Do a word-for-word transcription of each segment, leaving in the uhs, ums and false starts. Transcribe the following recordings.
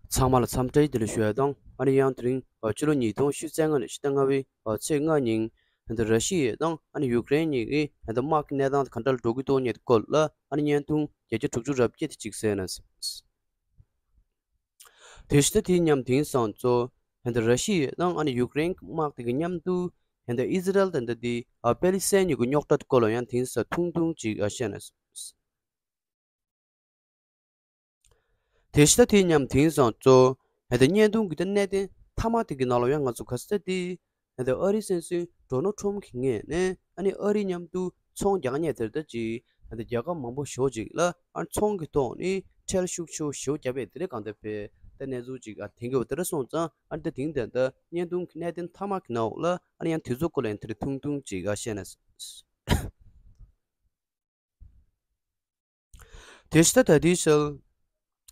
ཚང་མ་ལ་འཚམས་འདྲི་བདེ་ལེགས་ཞུ་ཡ་དང་། ཨ་ནི་ཡང་དེ་རིང་ཕྱི་ལོ་ཉིས་སྟོང་ཉི་ཤུ་རྩ་ལྔ་ནས་ཕྱི་ཟླ་ལྔ་པའི་ཚེས་ལྔ་ཉིན་ད་ལྟ་ར་ཤི་ཡ་དང་ཨ་ནི་ཡུཀ་རེན་གཉིས་ཀྱི་ད་ལྟ་དམག་གི་གནས་སྟངས་དེ་ག་འདྲ་འགྲོ་གི་འདུག་ཉེ་སྐོར་ལ་ཨ་ནི་བརྙན་ཐུང་བརྒྱད་བརྒྱ་དྲུག་ཅུ་རེ་བརྒྱད་དེ་གཅིག་གསན་ན། དེ་ཕྱི་ཟླ་དེའི་མཉམ་དེང་སང་ཚོ་ད་ལྟ་ར་ཤི་ཡ་དང་ཨ་ནི་ཡུཀ་རེན་གྱི་དམག་དེ་གི་མཉམ་དུ་ད་ལྟ་ཨི་ཟི་རལ་དང་ད་ལྟ་དེ་ཨ་པེ་ལི་སི་ཐན་གཉིས་ཀྱི་རྙོག་དྲ་སྐོར་ལ་ཡང་དེང་སང་ཐུང་ཐུང་ཅིག་ཨ་བཤད་ན། དེ་ཕྱི་ཟླ་དེའི་མཉམ་དེང་སང་ཚོ་ད་ལྟ་བརྙན་ཐུང་གི་ད་གནད་དོན་མཐའ་མ་དེ་གི་ནང་ལ་ཡང་ང་ཚོ་ག་ས་ད་ལྟ་ད་ལྟ་ཨ་རིའི་སྲིད་འཛིན་ཌོ་ནལ་ཊམ་གྱི་ངོས་ནས་ཨ་ནི་ཨ་རི་མཉམ་དུ་ཚོང་རྒྱག་མཁན་དེ་ད་ཅིག་ད་ལྟ་རྒྱལ་ཁབ་མང་པོ་ཞེ་པོ་ཅིག་ལ་ཨ་ནི་ཚོང་གི་ཐོག་ནས་ཁྲལ་ཤུགས་ཆེ་པོ་ཞེ་པོ་བརྒྱབ་པའི་དེ་རིང་གང་ལྟར་བས་ད་གནས་ཚུལ་ཅིག་ཨ་ཐོན་གྱི་ཡོད། དེ་འདྲ་སོང་ཙང་ཨ་ནི་ད་དེང་ད་ལྟ་བརྙན་ཐུང་གི་གནད་དོན་མཐའ་མ་གི་ནང་ལ་ཨ་ནི་ཡང་དེ་ཚོ་སྐོར་ལ་ཡང་དེ་རིང་ཐུང་ཐུང་ཅིག་ཨ་བཤད་ན། དེ་ཕྱི་ད་ལྟ་དེའི་ཞལ་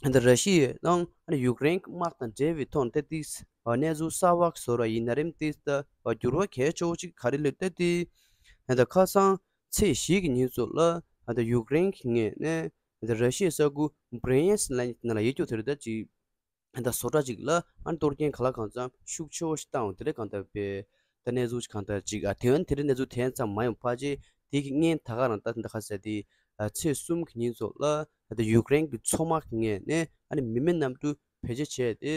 ད་ལྟ་ར་ཤི་ཡ་དང་ཨ་ནི་ཡུཀ་རེན་གྱི་དམག་དང་འབྲེལ་བའི་ཐོག་ནས་ད་ཏིས་གནས་ཚུལ་གསར་པ་བཟོ་ར་ཡིན་ན་རིམ་ཏིས་ད་འགྱུར་བ་གལ་ཆེ་བོ་ཅིག་ག་རེ་སླེབས་ད་ཏི་ད་ལྟ་ཁ་སང་ཚེས་བཞི་གི་ཉིན་ཚོ་ལ་ད་ལྟ་ཡུཀ་རེན་གྱི་ངོས་ནས་ད་ལྟ་ར་ཤི་ཡའི་ས་ཁུལ་བྷི་རི་ཡན་སི་ལ་ནང་ལ་ཡོད་རྒྱུ་དེ་རེད། ད་ཅིག་ད་བཟོ་གྲྭ་ཅིག་ལ་ཨ་ནི་གཏོར་སྐྱོན་ག་ལ་གང་འཚམ་ཤུགས་ཆེ་བོ་ཞིག་བཏང་བ་དེ་རེད། གང་ལྟར་བས་ད་གནས་ཚུལ་གང་ལྟར་ཅིག་ཨ་དེ་བན་དེ་རིང་གནས་ཚུལ་དེ་ཙམ་མ་ཡོང་ཕལ་ཆེར་དེ་གི་སྔན་ད་ག་རང་ད་ད་ག་ཟེར་དེ་ཨ་ཚེས་གསུམ་གི་ཉིན་ཚོ་ལ་ད་ལྟ་ཡུཀ་རེན་གྱི་མཚོ་དམག་གི་ངོས་ནས་ཨ་ནི་མི་མེད་གནམ་གྲུ་བེད་སྤྱོད་བྱས་ཏེ་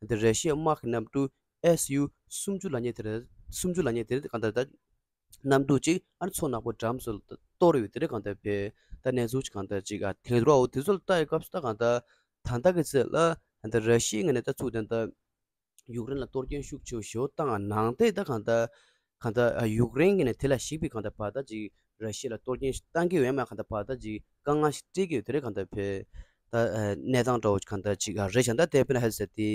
ད་ལྟ་ར་ཤི་ཡའི་དམག་གི་གནམ་གྲུ་ཨེས་ཡུ་སུམ་ཅུ་ལབ་མཁན་དེ་རེད། སུམ་ཅུ་ལབ་མཁན་དེ་རེད། གང་ལྟར་ད་གནམ་གྲུ་གཅིག་ཨ་ནི་མཚོ་ནག་པོ་འགྲམ་སུ་གཏོར་ཡོད་དེ་རེད། གང་ལྟར་བས་ད་གནས་ཚུལ་གང་ལྟར་ཅིག་ཨ་དེང་རོ་འོ་དེ་ཚོ་ལ་ལྟ་ཡི་སྐབས་སུ་ད་གང་ལྟར་ད་ལྟ་གི་ཚེ་ལ་ད་ལྟ་ར་ཤི་ཡའི་ངོས་ནས་ད་ཚུགས་དེ་ད་ཡུཀ་རེན་ལ་གཏོར་སྐྱོན་ཤུགས་ཆེ་བོ་ཞེ་པོ་བཏང་ནང་དེ་ད་གང་ལྟར་གང་ལྟར་ཡུཀ་རེན་གྱི་ནས་དེ་ལ་གཞིགས་པའི་གང་ལྟར་བར་ད་ཅིག་ར་ཤི་ཡ་ལ་གཏོར་སྐྱོན་ཞིག་བཏང་གི་ཡོད་མ་གང་ལྟར་བར་ད་ཅིག་དཀའ་ངལ་ཞིག་འཕྲད་ཀྱི་ཡོད་དེ་རེད། གང་ལྟར་བས་ད་གནས་སྟངས་འདྲ་བོ་གང་ལྟར་ཅིག་རེད་བཞག་ད་དེ་དཔེར་ན་ཧ་ཟེར་དེ།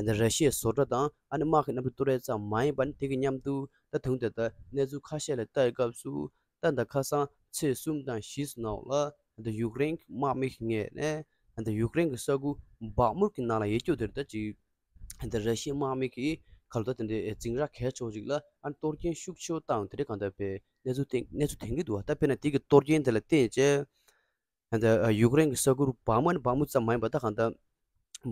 ད་ལྟ་ར་ཤི་ཡའི་བཟོ་གྲྭ་དང་ཨ་ནི་དམག་གི་གནམ་གྲུ་གཏོར་ཡས་ཙམ་མ་ཡིན་པ་ནི་དེ་གི་མཉམ་དུ་ད་དུང་དེ་ལྟར་གནས་ཚུལ་ཁ་ཤས་ལ་ལྟ་ཡི་སྐབས་སུ་ད་ད་ཁ་སང་ཚེས་གསུམ་དང་བཞི་ཚོ་ནང་ལ་ད་ལྟ་ཡུཀ་རེན་གྱི་དམག་མི་གི་ངོས་ནས་ད་ལྟ་ཡུཀ་རེན་གྱི་ས་ཁུལ་བག་མུར་གྱི་ནང་ལ་ཡོད་རྒྱུ་དེར་ད་ཅིག་ད་ལྟ་ར་ཤི་ཡའི་དམག་མི་གི་ཁ་ལོ་ད་དེ་འདྲའི་འཛིང་རགས་གལ་ཆེ་བོ་ཅིག་ལ་ཨ་ནི་གཏོར་སྐྱོན་ཤུགས་ཆེ་བོ་བཏང་དེ་འདྲའི་གང་ལྟར་བའི་གནས་ཚུལ་ཐོན་གནས་ཚུལ་ཐོན་གྱི་འདུག་བ། ད་དཔེར་ན་དེ་གི་གཏོར་སྐྱོན་དེ་ལ་བརྟེན་བྱས། ད་ལྟ་ཡུཀ་རེན་གྱི་ས་ཁུལ་བག་མུ་ནི་བག་མུ་ཙམ་མ་ཡིན་པ་ད་གང་ལྟར་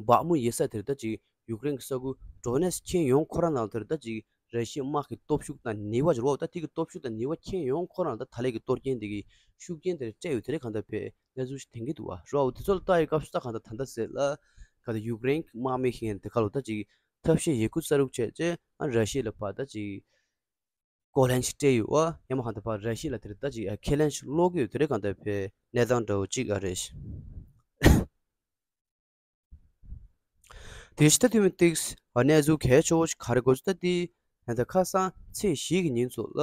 བག་མུ་ཡོད་ས་དེར་ད་ཅིག་ཡུཀ་རེན་གྱི་ས་ཁུལ་ཌོ་ནེ་སི་ཁྱོན་ཡོངས་ཁོ་རང་ནང་དེར་ད་ཅིག་ར་ཤི་ཡའི་དམག་གི་སྟོབས་ཤུགས་དང་ནུས་པ་འབྱོར་བ་ད་དེ་གི་སྟོབས་ཤུགས་དང་ནུས་པ་ཁྱོན་ཡོངས་ཁོ་རང་ད་ད་ལས་ཀྱི་གཏོར་སྐྱོན་དེ་གི་ཤུགས་རྐྱེན་དེར་སྤྲད་ཡོད་དེ་རེད། གང་ལྟར་བས་གནས་ཚུལ་ཞིག་ཐོན་གྱི་འདུག་བ། རོ་འོ་དེ་ཚོ་ལ་ལྟ་ཡི་སྐབས་སུ་ད་གང་ལྟར་ད་ལྟ་ཟེར་ལ་གང་ལྟར་ཡུཀ་རེན་གྱི་དམག་མི་ཤིང་དེ་ཁ་ལོ་ད་ཅིག་ཐབས་ཤེས་ཡོད་རྒུ་ས་རུག་བྱས་རྗེས་ཨ་ར་ཤི་ཡ་ལ་བར་ད་ཅིག་ཀོ་ལན་ཞིག་སྤྲད་ཡོད་བ། ཡང་མ་གང་ལྟར་བར་ར་ཤི་ཡ་ལ་དེར་ད་ཅིག་ཁས་ལེན་ཞིག་སློག་གི་ཡོད་དེ་རེད། གང་ལྟར་བའི་གནས་སྟངས་འདྲ་བོ་ཅིག་ཨ་རེད། དེ་ཕྱི་ད་དུས་མི་ཏིགས་གནས་ཚུལ་གལ་ཆེ་བོ་ཞིག་ག་རེ་དགོས་ཚུལ་ལྟ་དེ་ད་ལྟ་ཁ་སང་ཚེས་བཞི་གི་ཉིན་ཚོ་ལ་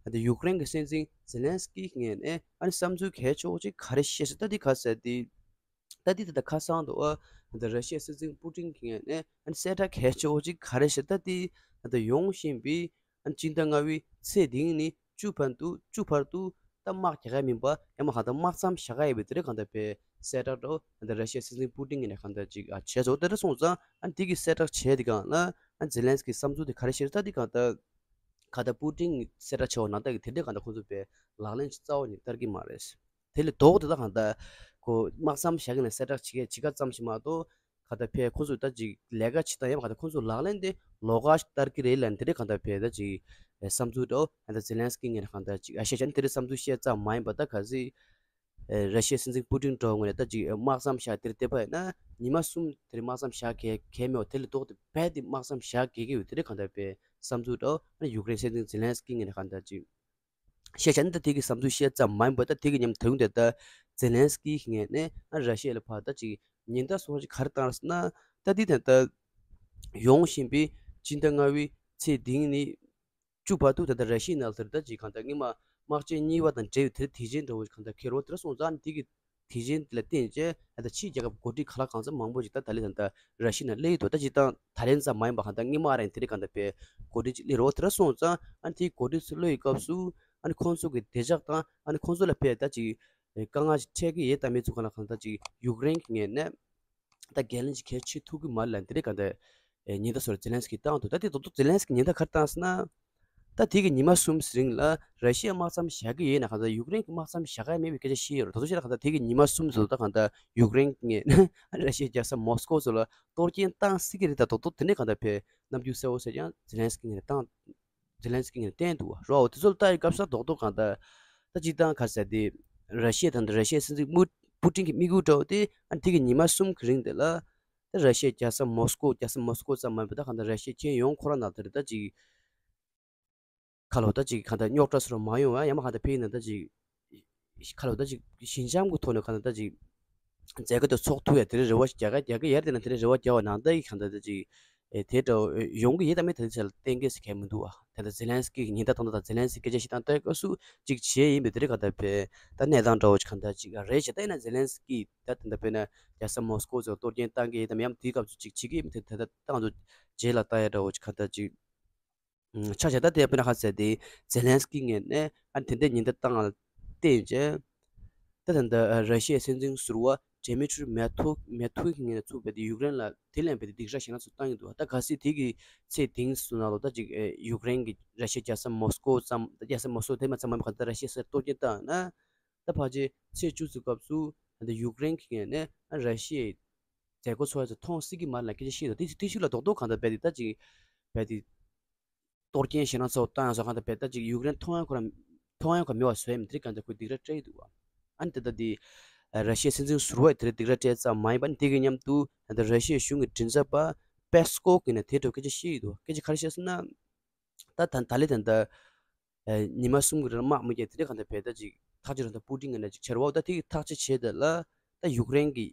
ད་ལྟ་ཡུཀ་རེན་གྱི་སྲིད་འཛིན་ཛེ་ལན་སི་ཀི་ངོས་ནས་ཨ་ནི་བསམ་ཚུལ་གལ་ཆེ་བོ་ཞིག་ག་རེ་བཤད་ཚུལ་ལྟ་དེ་ག་ཟེར་དེ། ད་ལྟའི་ད་ལྟ་ཁ་སང་དུ་ཨ་ད་ལྟ་ར་ཤི་ཡའི་སྲིད་འཛིན་པུ་ཏིན་གྱི་ངོས་ནས་ཨ་ནི་གསལ་བསྒྲགས་གལ་ཆེ་བོ་ཅིག་ག་རེ་ཞིག་ད་ལྟའི་ད་ལྟ་ཡོང་བཞིན་པའི་ཨ་ནི་སྤྱི་ཟླ་ལྔ་པའི་ཚེས་བདུན་ནས་བཅུ་བར་དུ་བཅུ་བར་དུ་ད་དམག་རྒྱག་ཡ་མིན་པ་ཡང་མ་གང་ལྟར་དམག་མཚམས་བཞག་ཡ་ཡོད་པའི་དེ་རིང་གང་ལྟར་བའི་གསལ་བསྒྲགས་འདྲ་བོ་ད་ལྟ་ར་ཤི་ཡའི་སྲིད་འཛིན་པུ་ཏིན་གྱི་ངོས་ནས་གང་ལྟར་ཅིག་ཨ་བྱས་སོང་། དེ་འདྲ་སོང་ཙང་ཨ་ནི་དེ་གི་གསལ་བསྒྲགས་བྱས་དེ་གང་ལ་ཨ་ནི་ཛེ་ལན་སི་ཀི་བསམ་ཚུལ་དེ་ག་རེ་བཤད་ད་དེ་གང་ལྟར་གང་ལྟར་པུ་ཏིན་གྱི་གསལ་བསྒྲགས་བྱས་པ་ནང་ལྟར་གྱི་དེ་འདྲའི་གང་ལྟར་ཁོང་ཚོ་བའི་ལག་ལེན་ཅིག་རྩ་བ་ནས་བསྟར་གྱི་མ་རེད། དེ་ལས་ལྡོག་དེ་དག་གང་ལྟར་ཁོ་དམག་མཚམས་བཞག་གི་ནས་གསལ་བསྒྲགས་བྱེད་མཁན་བྱེད་ཀ་ཙམ་ཞིག་མ་གཏོགས་གང་ལྟར་ཕེ་ཁོ་ཚོས་ད་ཅིག་ལས་ཀ་བྱེད་སྟངས་ཡང་གང་ལྟར་ཁོ་ཚོ་ལག་ལེན་དེ་ལོགས་ཀ་ཞིག་བསྟར་གྱི་རེད་ལབ་ནས་དེ་འདྲའི་གང་ལྟར་ཕེ་ད་ཅིག་བསམ་ཚུལ་འདྲ་བོ་ད་ཛེ་ལན་སི་ཀི་ངོས་ནས་གང་ལྟར་ཅིག་ཨ་བཤད་བྱས་ནས་དེ་འདྲའི་བསམ་ཚུལ་བཤད་ཙམ་མ་ཡིན་པ་ད་ག་ཚོད་ར་ཤི་ཡའི་སྲིད་འཛིན་པུ་ཏིན་འདྲ་བོ་ངོས་ནས་ད་ཅིག་དམག་མཚམས་བཞག་དེར་བལྟས་པ་ཡིན་ན་ཉི་མ་གསུམ་དེར་དམག་མཚམས་བཞག་གལ་གལ་མེད་པ་དེ་ལས་ལྡོག་སྟེ་རྦད་དེ་དམག་མཚམས་བཞག་དགོས་ཀྱི་ཡོད་དེ་འདྲའི་གང་ལྟར་ཕེ་བསམ་ཚུལ་འདྲ་བོ་ཨ་ནི་ཡུཀ་རེན་སྲིད་འཛིན་ཛེ་ལན་སི་ཀི་ངོས་ནས་གང་ལྟར་ཅིག་བཤད་བྱས་ནས་ད་དེ་གི་བསམ་ཚུལ་བཤད་ཙམ་མ་ཡིན་པར་ད་དེ་གི་མཉམ་དུ་དེ་ད་ཛེ་ལན་སི་ཀི་ངོས་ནས་ཨ་ར་ཤི་ཡ་ལ་ཕར་ད་ཅིག་ཉེན་བརྡ་སོགས་ཅིག་ག་རེ་བཏང་ཟེར་ན། ད་དེ་ད་ད་ཡོང་བཞིན་པའི་སྤྱི་ཟླ་ལྔ་པའི་ཚེས་བདུན་ནས་བཅུ་བར་དུ་ད་ལྟ་ར་ཤི་ཡའི་ནང་དེར་ད་ཅིག་གང་ལྟར་སྔོན་མ་དམག་ཆེན་གཉིས་པ་དང་འབྲེལ་བའི་དེ་དེ་བཞིན་འདྲ་བོ་གང་ལྟར་འཁེལ་རོགས་དེར་སོང་ཙང་དེ་གི་དེ་བཞིན་དེ་ལ་བརྟེན་བྱས་ད་ལྟ་ཕྱིའི་རྒྱལ་ཁབ་འགོ་ཁྲིད་ག་ལ་གང་འཚམ་མང་པོ་ཅིག་ད་ད་ལི་ད་ལྟ་ར་ཤི་ཡའི་ནང་སླེབས་ཡོད་དོ། ད་ཅིག་ད་ད་ལན་ཙམ་མ་ཡིན་པ་གང་ལྟར་སྔོན་མ་རང་དེ་རིང་གང་ལྟར་པའི་འགོ་ཁྲིད་ཅིག་སླེབས་རོགས་དེར་སོང་ཙང་ཨ་ནི་དེའི་འགོ་ཁྲིད་ཚོ་སླེབས་ཡོད་སྐབས་སུ་ཨ་ནི་ཁོང་ཚོ་གི་བདེ་འཇགས་དང་ཨ་ནི་ཁོང་ཚོ་ལ་ཕེ་ད་ཅིག་དཀའ་ངལ་ཞིག་འཕྲད་ཀྱི་ཡོད་དམ་མེད་ཚུལ་གང་ལ་གང་ལྟར་ཅིག་ཡུཀ་རེན་གྱི་ངོས་ནས་ད་འགན་ལེན་ཅིག་གལ་ཆེ་ཐུབ་ཀྱི་མ་རེད་ལབ་འདི་རེད། གང་ལྟར་ཉེན་བརྡ་སོགས་ཛེ་ལན་སི་ཀི་བཏང་འདུག་ད་དེ་རྡོག་རྡོག་ཛེ་ལན་སི་ཀི་ཉེན་བརྡ་ག་རེ་བཏང་ཟེར་ན། ད་དེ་གི་ཉི་མ་གསུམ་རིང་ལ་ར་ཤི་ཡ་དམག་མཚམས་བཞག་གི་ཡོད་ན་གང་ལྟར་ཡུཀ་རེན་གྱི་དམག་མཚམས་བཞག་གི་མེད་པའི་སྐད་ཆ་བཤད་ཡོད་རེད། ད་དུང་བཤད་ན་གང་ལྟར་དེ་གི་ཉི་མ་གསུམ་ཙམ་ད་གང་ལྟར་ཡུཀ་རེན་གྱི་ངོས་ནས་ར་ཤི་ཡའི་རྒྱལ་ས་མོ་སི་ཀོ་ཙམ་ལ་གཏོར་སྐྱོན་བཏང་སྲིད་ཀྱི་རེད། ད་རྡོག་རྡོག་དེ་ནས་གང་ལྟར་བས་རྣམ་འགྱུར་གསལ་བོ་གསལ་རྐྱང་ཛེ་ལན་སི་ཀི་ངོས་ནས་བཏང་ཛེ་ལན་སི་ཀི་ངོས་ནས་བསྟན་འདུག་བ། རོ་དེ་ཚོ་ལ་ལྟ་ཡི་སྐབས་སུ་རྡོག་རྡོག་གང་ལྟར་ད་སྤྱིར་བཏང་ག་རེ་ཟེར་དེ་ར་ཤི་ཡ་དང་ར་ཤི་ཡའི་སྲིད་འཛིན་མུ་པུ་ཏིན་གྱི་དམིགས་ཡུལ་འདྲ་བོ་དེ་ཨ་ནི་དེ་གི་ཉི་མ་གསུམ་གྱི་རིང་དེ་ལ་ད་ར་ཤི་ཡའི་རྒྱལ་ས་མོ་སི་ཀོ་རྒྱལ་ས་མོ་སི་ཀོ་ཙམ་མ་ཡིན་པར་ད་གང་ལྟར་ར་ཤི་ཡའི་ཁྱོན་ཡོངས་ཁོ་རང་ནང་དེར་ད་ཅིག་ཁ་ལོ་ད་ཅིག་གང་ལྟར་རྙོག་དྲ་སོགས་མ་ཡོང་བ་ཡང་མ་གང་ལྟར་ཕེ་ཡིན་ན་ད་ཅིག་ཁ་ལོ་ད་ཅིག་ཞི་འཇམ་གྱི་ཐོག་ནས་གང་ལྟར་ད་ཅིག་མཛད་སྒོ་དེ་ཚོགས་ཐུབ་ཡ་དེ་རིང་རེ་བ་རྒྱག་ག་རྒྱག་གི་ཡར་དེ་ན་དེ་རིང་རེ་བ་རྒྱག་པ་ནང་ལྟར་གྱི་གང་ལྟར་ད་ཅིག་ཨེ་དེ་འདྲ་ཡོང་གི་ཡོད་དམ་མེད་ད་དེ་ཚོ་ལ་གཏན་འཁེལ་ཟེར་མཁན་མི་འདུག་བ། དེ་ལྟར་ཛེ་ལན་སི་ཀི་ཉིན་ལྟར་དང་ད་ཛེ་ལན་སི་ཀི་སྐད་ཆ་བཤད་སྟངས་ལྟར་སྐབས་སུ་ཅིག་བྱས་ཡིན་པས་དེ་རིང་གང་ལྟར་བས་ད་གནས་སྟངས་འདྲ་བོ་ཅིག་གང་ལྟར་ཅིག་རེད་བྱས་ད་ཡིན་ན་ཛེ་ལན་སི་ཀི་ད་དེ་འདྲ་དཔེར་ན་རྒྱལ་ས་མོ་སི་ཀོ་ཚོ་གཏོར་སྐྱོན་བཏང་གི་ཡོད་དམ་ཡང་དེའི་སྐབས་སུ་ཅིག་བྱེད་ཀྱི་ཡིན་པས་དེ་ད་ལྟ་ཏང་ཚོ་རྗེས་ལ་ལྟ་ཡ་འདྲ་བོ་ཅིག་གང་ལྟར་ཅིག་ཆ་བཞག་ད་དེ་དཔེར་ན་ཧ་ཟེར་དེ་ཛེ་ལན་སི་ཀི་ངོས་ནས་ཨ་དེ་འདྲའི་ཉེན་བརྡ་བཏང་ལ་བརྟེན་བྱས་ད་ད་ལྟ་ར་ཤི་ཡའི་སྲིད་འཛིན་ཟུར་པ་ཌེ་མི་ཊི་རི་མེ་ཐོ་མེ་ཐོ་གི་ངོས་ནས་ཚུགས་པའི་དེ་ཡུཀ་རེན་ལ་དེ་ལན་པའི་དེ་སྡིགས་ར་ཞེད་སྣང་ཚོ་བཏང་ཡོད་འདུག་ད་གལ་སྲིད་དེ་གི་ཚེ་དེང་སང་ནང་ལོགས་ད་ཅིག་ཡུཀ་རེན་གྱི་ར་ཤི་ཡའི་རྒྱལ་ས་མོ་སི་ཀོ་ཙམ་ད་རྒྱལ་ས་མོ་སི་ཀོ་དེ་མ་ཙམ་མ་གང་ལྟར་ར་ཤི་ཡའི་སར་གཏོར་སྐྱོན་བཏང་ན་ད་ཕལ་ཆེར་ཚེས་བཅུ་ཚོའི་སྐབས་སུ་ད་ལྟ་ཡུཀ་རེན་གྱི་ངོས་ནས་ར་ཤི་ཡའི་མཛད་སྒོ་ཚོགས་ཡ་ཚོ་མཐོང་སྲིད་ཀྱི་མ་རེད་ལ་སྐད་ཆ་བཤད་འདུག་དེ་དེ་ཤུགས་ལ་རྡོག་རྡོག་གང་ལྟར་རྦད་དེ་ད་ཅིག་རྦད་དེ་གཏོར་སྐྱོན་ཞེད་སྣང་ཚ་བོ་བཏང་ཡ་སོགས་གང་ལྟར་རྦད་དེ་ད་ཅིག་ཡུཀ་རེན་མཐོང་ཡ་ཁོ་རང་མཐོང་ཡ་ཁོ་མེད་པ་བཟོ་ཡ་མི་དེ་རིགས་གང་ལྟར་ཁོས་སྡིགས་ར་སྤྲད་ཡི་འདུག་བ། ཨ་ནི་དེ་ལྟ་དེ་ར་ཤི་ཡའི་སྲིད་འཛིན་ཟུར་པ་དེ་རིགས་སྡིགས་ར་སྤྲད་ཙམ་མ་ཡིན་པ་ནི་དེ་གི་མཉམ་དུ་ད་ལྟ་ར་ཤི་ཡའི་གཞུང་གི་མགྲིན་ཚབ་པ་པེ་སི་ཀོ་གི་ནས་དེ་འདྲ་སྐད་ཆ་བཤད་ཡི་འདུག་སྐད་ཆ་ག་རེ་བཤད་ཟེར་ན། ད་ད་ད་ལེ་ད་ད་ཨ་ཉི་མ་གསུམ་གྱི་རིང་ལ་དམག་མི་རྒྱག་དེ་འདྲ་གང་ལྟར་བས་ད་ཅིག་ཐག་གཅོད་རང་ད་པུ་ཏིན་གྱི་ནང་ཅིག་བྱ་ར་བ་ད་དེ་གི་ཐག་གཅོད་བྱས་ད་ལ་ད་ཡུཀ་རེན་གྱི་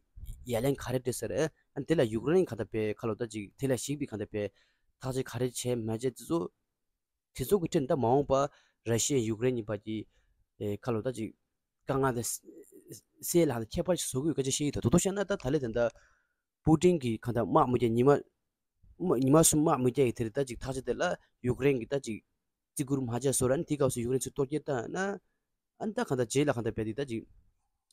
ཡ་ལན་ག་རེ་སྤྲད་ས་རེད། ཨ་དེ་ལ་ཡུཀ་རེན་གང་ལྟར་བས་ཁ་ལོ་ད་ཅིག་དེ་ལ་ཞིག་པའི་གང་ལྟར་བས་ཐག་གཅོད་ག་རེ་བྱས་མ་བྱས་དེ་ཚོ་དེ་ཚོ་གི་ཁྲིད་ད་མ་འོངས་པ་ར་ཤི་ཡ་ཡུཀ་རེན་གཉིས་བར་གྱི་ཨེ་ཁ་ལོ་ད་ཅིག་དཀའ་ངལ་དེ་སེལ་ལ་ཁྱད་པར་ཞིག་བཟོ་དགོས་སྐད་ཆ་བཤད་ཡི་ད་དོ་དོ་བཤད་ན་ད་ད་ལེ་ད་ད། པུ་ཏིན་གྱིས་གང་ལྟར་དམག་མི་རྒྱག་ཉི་མ་དམག་ཉི་མ་གསུམ་དམག་མི་རྒྱག་ཡི་དེ་རེད་ད་ཅིག་ཐག་ཆོད་དེ་ལ་ཡུཀ་རེན་གྱིས་ད་ཅིག་བརྩི་བཀུར་མ་བྱས་བཟོ་ར་ནི་དེའི་སྐབས་སུ་ཡུཀ་རེན་ཚོས་གཏོར་སྐྱོན་བཏང་ན་ཨ་ནི་ད་གང་ལྟར་རྗེས་ལ་གང་ལྟར་བས་དེ་ད་ཅིག་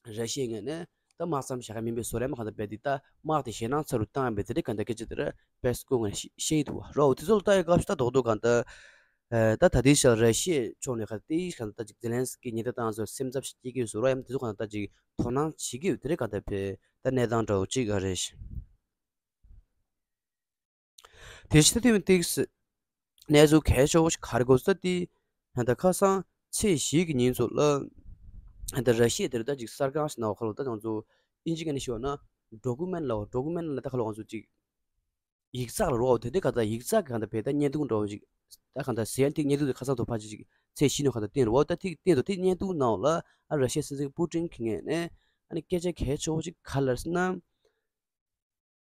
ར་ཤི་ཡའི་ངོས་ནས་ད་དམག་མཚམས་བཞག་ག་མིན་པའི་བཟོ་ར་མ་གང་ལྟར་བས་དེ་ད་དམག་དེ་ཞེད་སྣང་ཚ་རུ་བཏང་བས་དེ་རེད་གང་ལྟར་སྐད་ཆ་དེ་ར་པེ་སི་ཀོ་ངོས་ནས་བཤད་ཡི་འདུག་བ་རོ་དེ་ཚོ་ལ་ལྟ་ཡི་སྐབས་སུ་ད་རྡོག་རྡོག་གང་ལྟར་ད་ད་ལྟའི་ཆར་ར་ཤི་ཡའི་ཕྱོགས་ནས་ག་དེའི་གང་ལྟར་ཅིག་ཛེ་ལན་སི་ཀི་ཉེན་བརྡ་བཏང་ཚོ་སེམས་འཚབ་ཞིག་སྐྱེ་གི་ཡོད་བཟོ་ར་ཡང་དེ་ཚོ་གང་ལྟར་ཅིག་དོ་སྣང་བྱེད་ཀྱི་ཡོད་དེ་རེད་གང་ལྟར་བས་ད་གནས་སྟངས་འདྲ་བོ་ཅིག་ག་རེད། དེ་ཕྱི་ཐེངས་ཏིག་སི་གནས་ཚུལ་གལ་ཆེ་བོ་ཞིག་ག་རེ་གོ་ས་དེ་ད་ཁ་སང་ཚེས་བཞི་གི་ཉིན་ཚོ་ལ་ད་ར་ཤི་ཡ་དེར་ད་ཅིག་གསར་ཁང་ཞིག་ནང་ཁ་ལོ་ད་ང་ཚོ་ཨིན་ཇི་སྐད་ནས་ཞུ་བ་ན་ཌོ་ཀུ་མེན་ལ་ཌོ་ཀུ་མེན་ལ་ད་ཁ་ལོ་ང་ཚོ་ཅིག་ཡིག་ཚགས་ལ་རོགས་དེ་འདྲའི་ག་ད་ཡིག་ཚགས་གི་ག་ད་བས་ད་བརྙན་ཐུང་འདྲ་བོ་ཅིག་ད་ག་ད་ཟེར་ཡན་ཐིག་བརྙན་ཐུང་དེ་ཁ་སང་དུ་ཕ་ཅིག་ཅིག་ཚེས་བཞི་ནས་ག་ད་བསྟན་རོགས་ད་ཐིག་བསྟན་དུ་ཐིག་བརྙན་ཐུང་ནང་ལ་ཨ་ར་ཤི་ཡ་སྲིད་འཛིན་པུ་ཏིན་གི་ངོས་ནས་ཨ་ནི་སྐད་ཆ་གལ་ཆེ་བོ་ཅིག་ག་ལ་ཟེར་ན།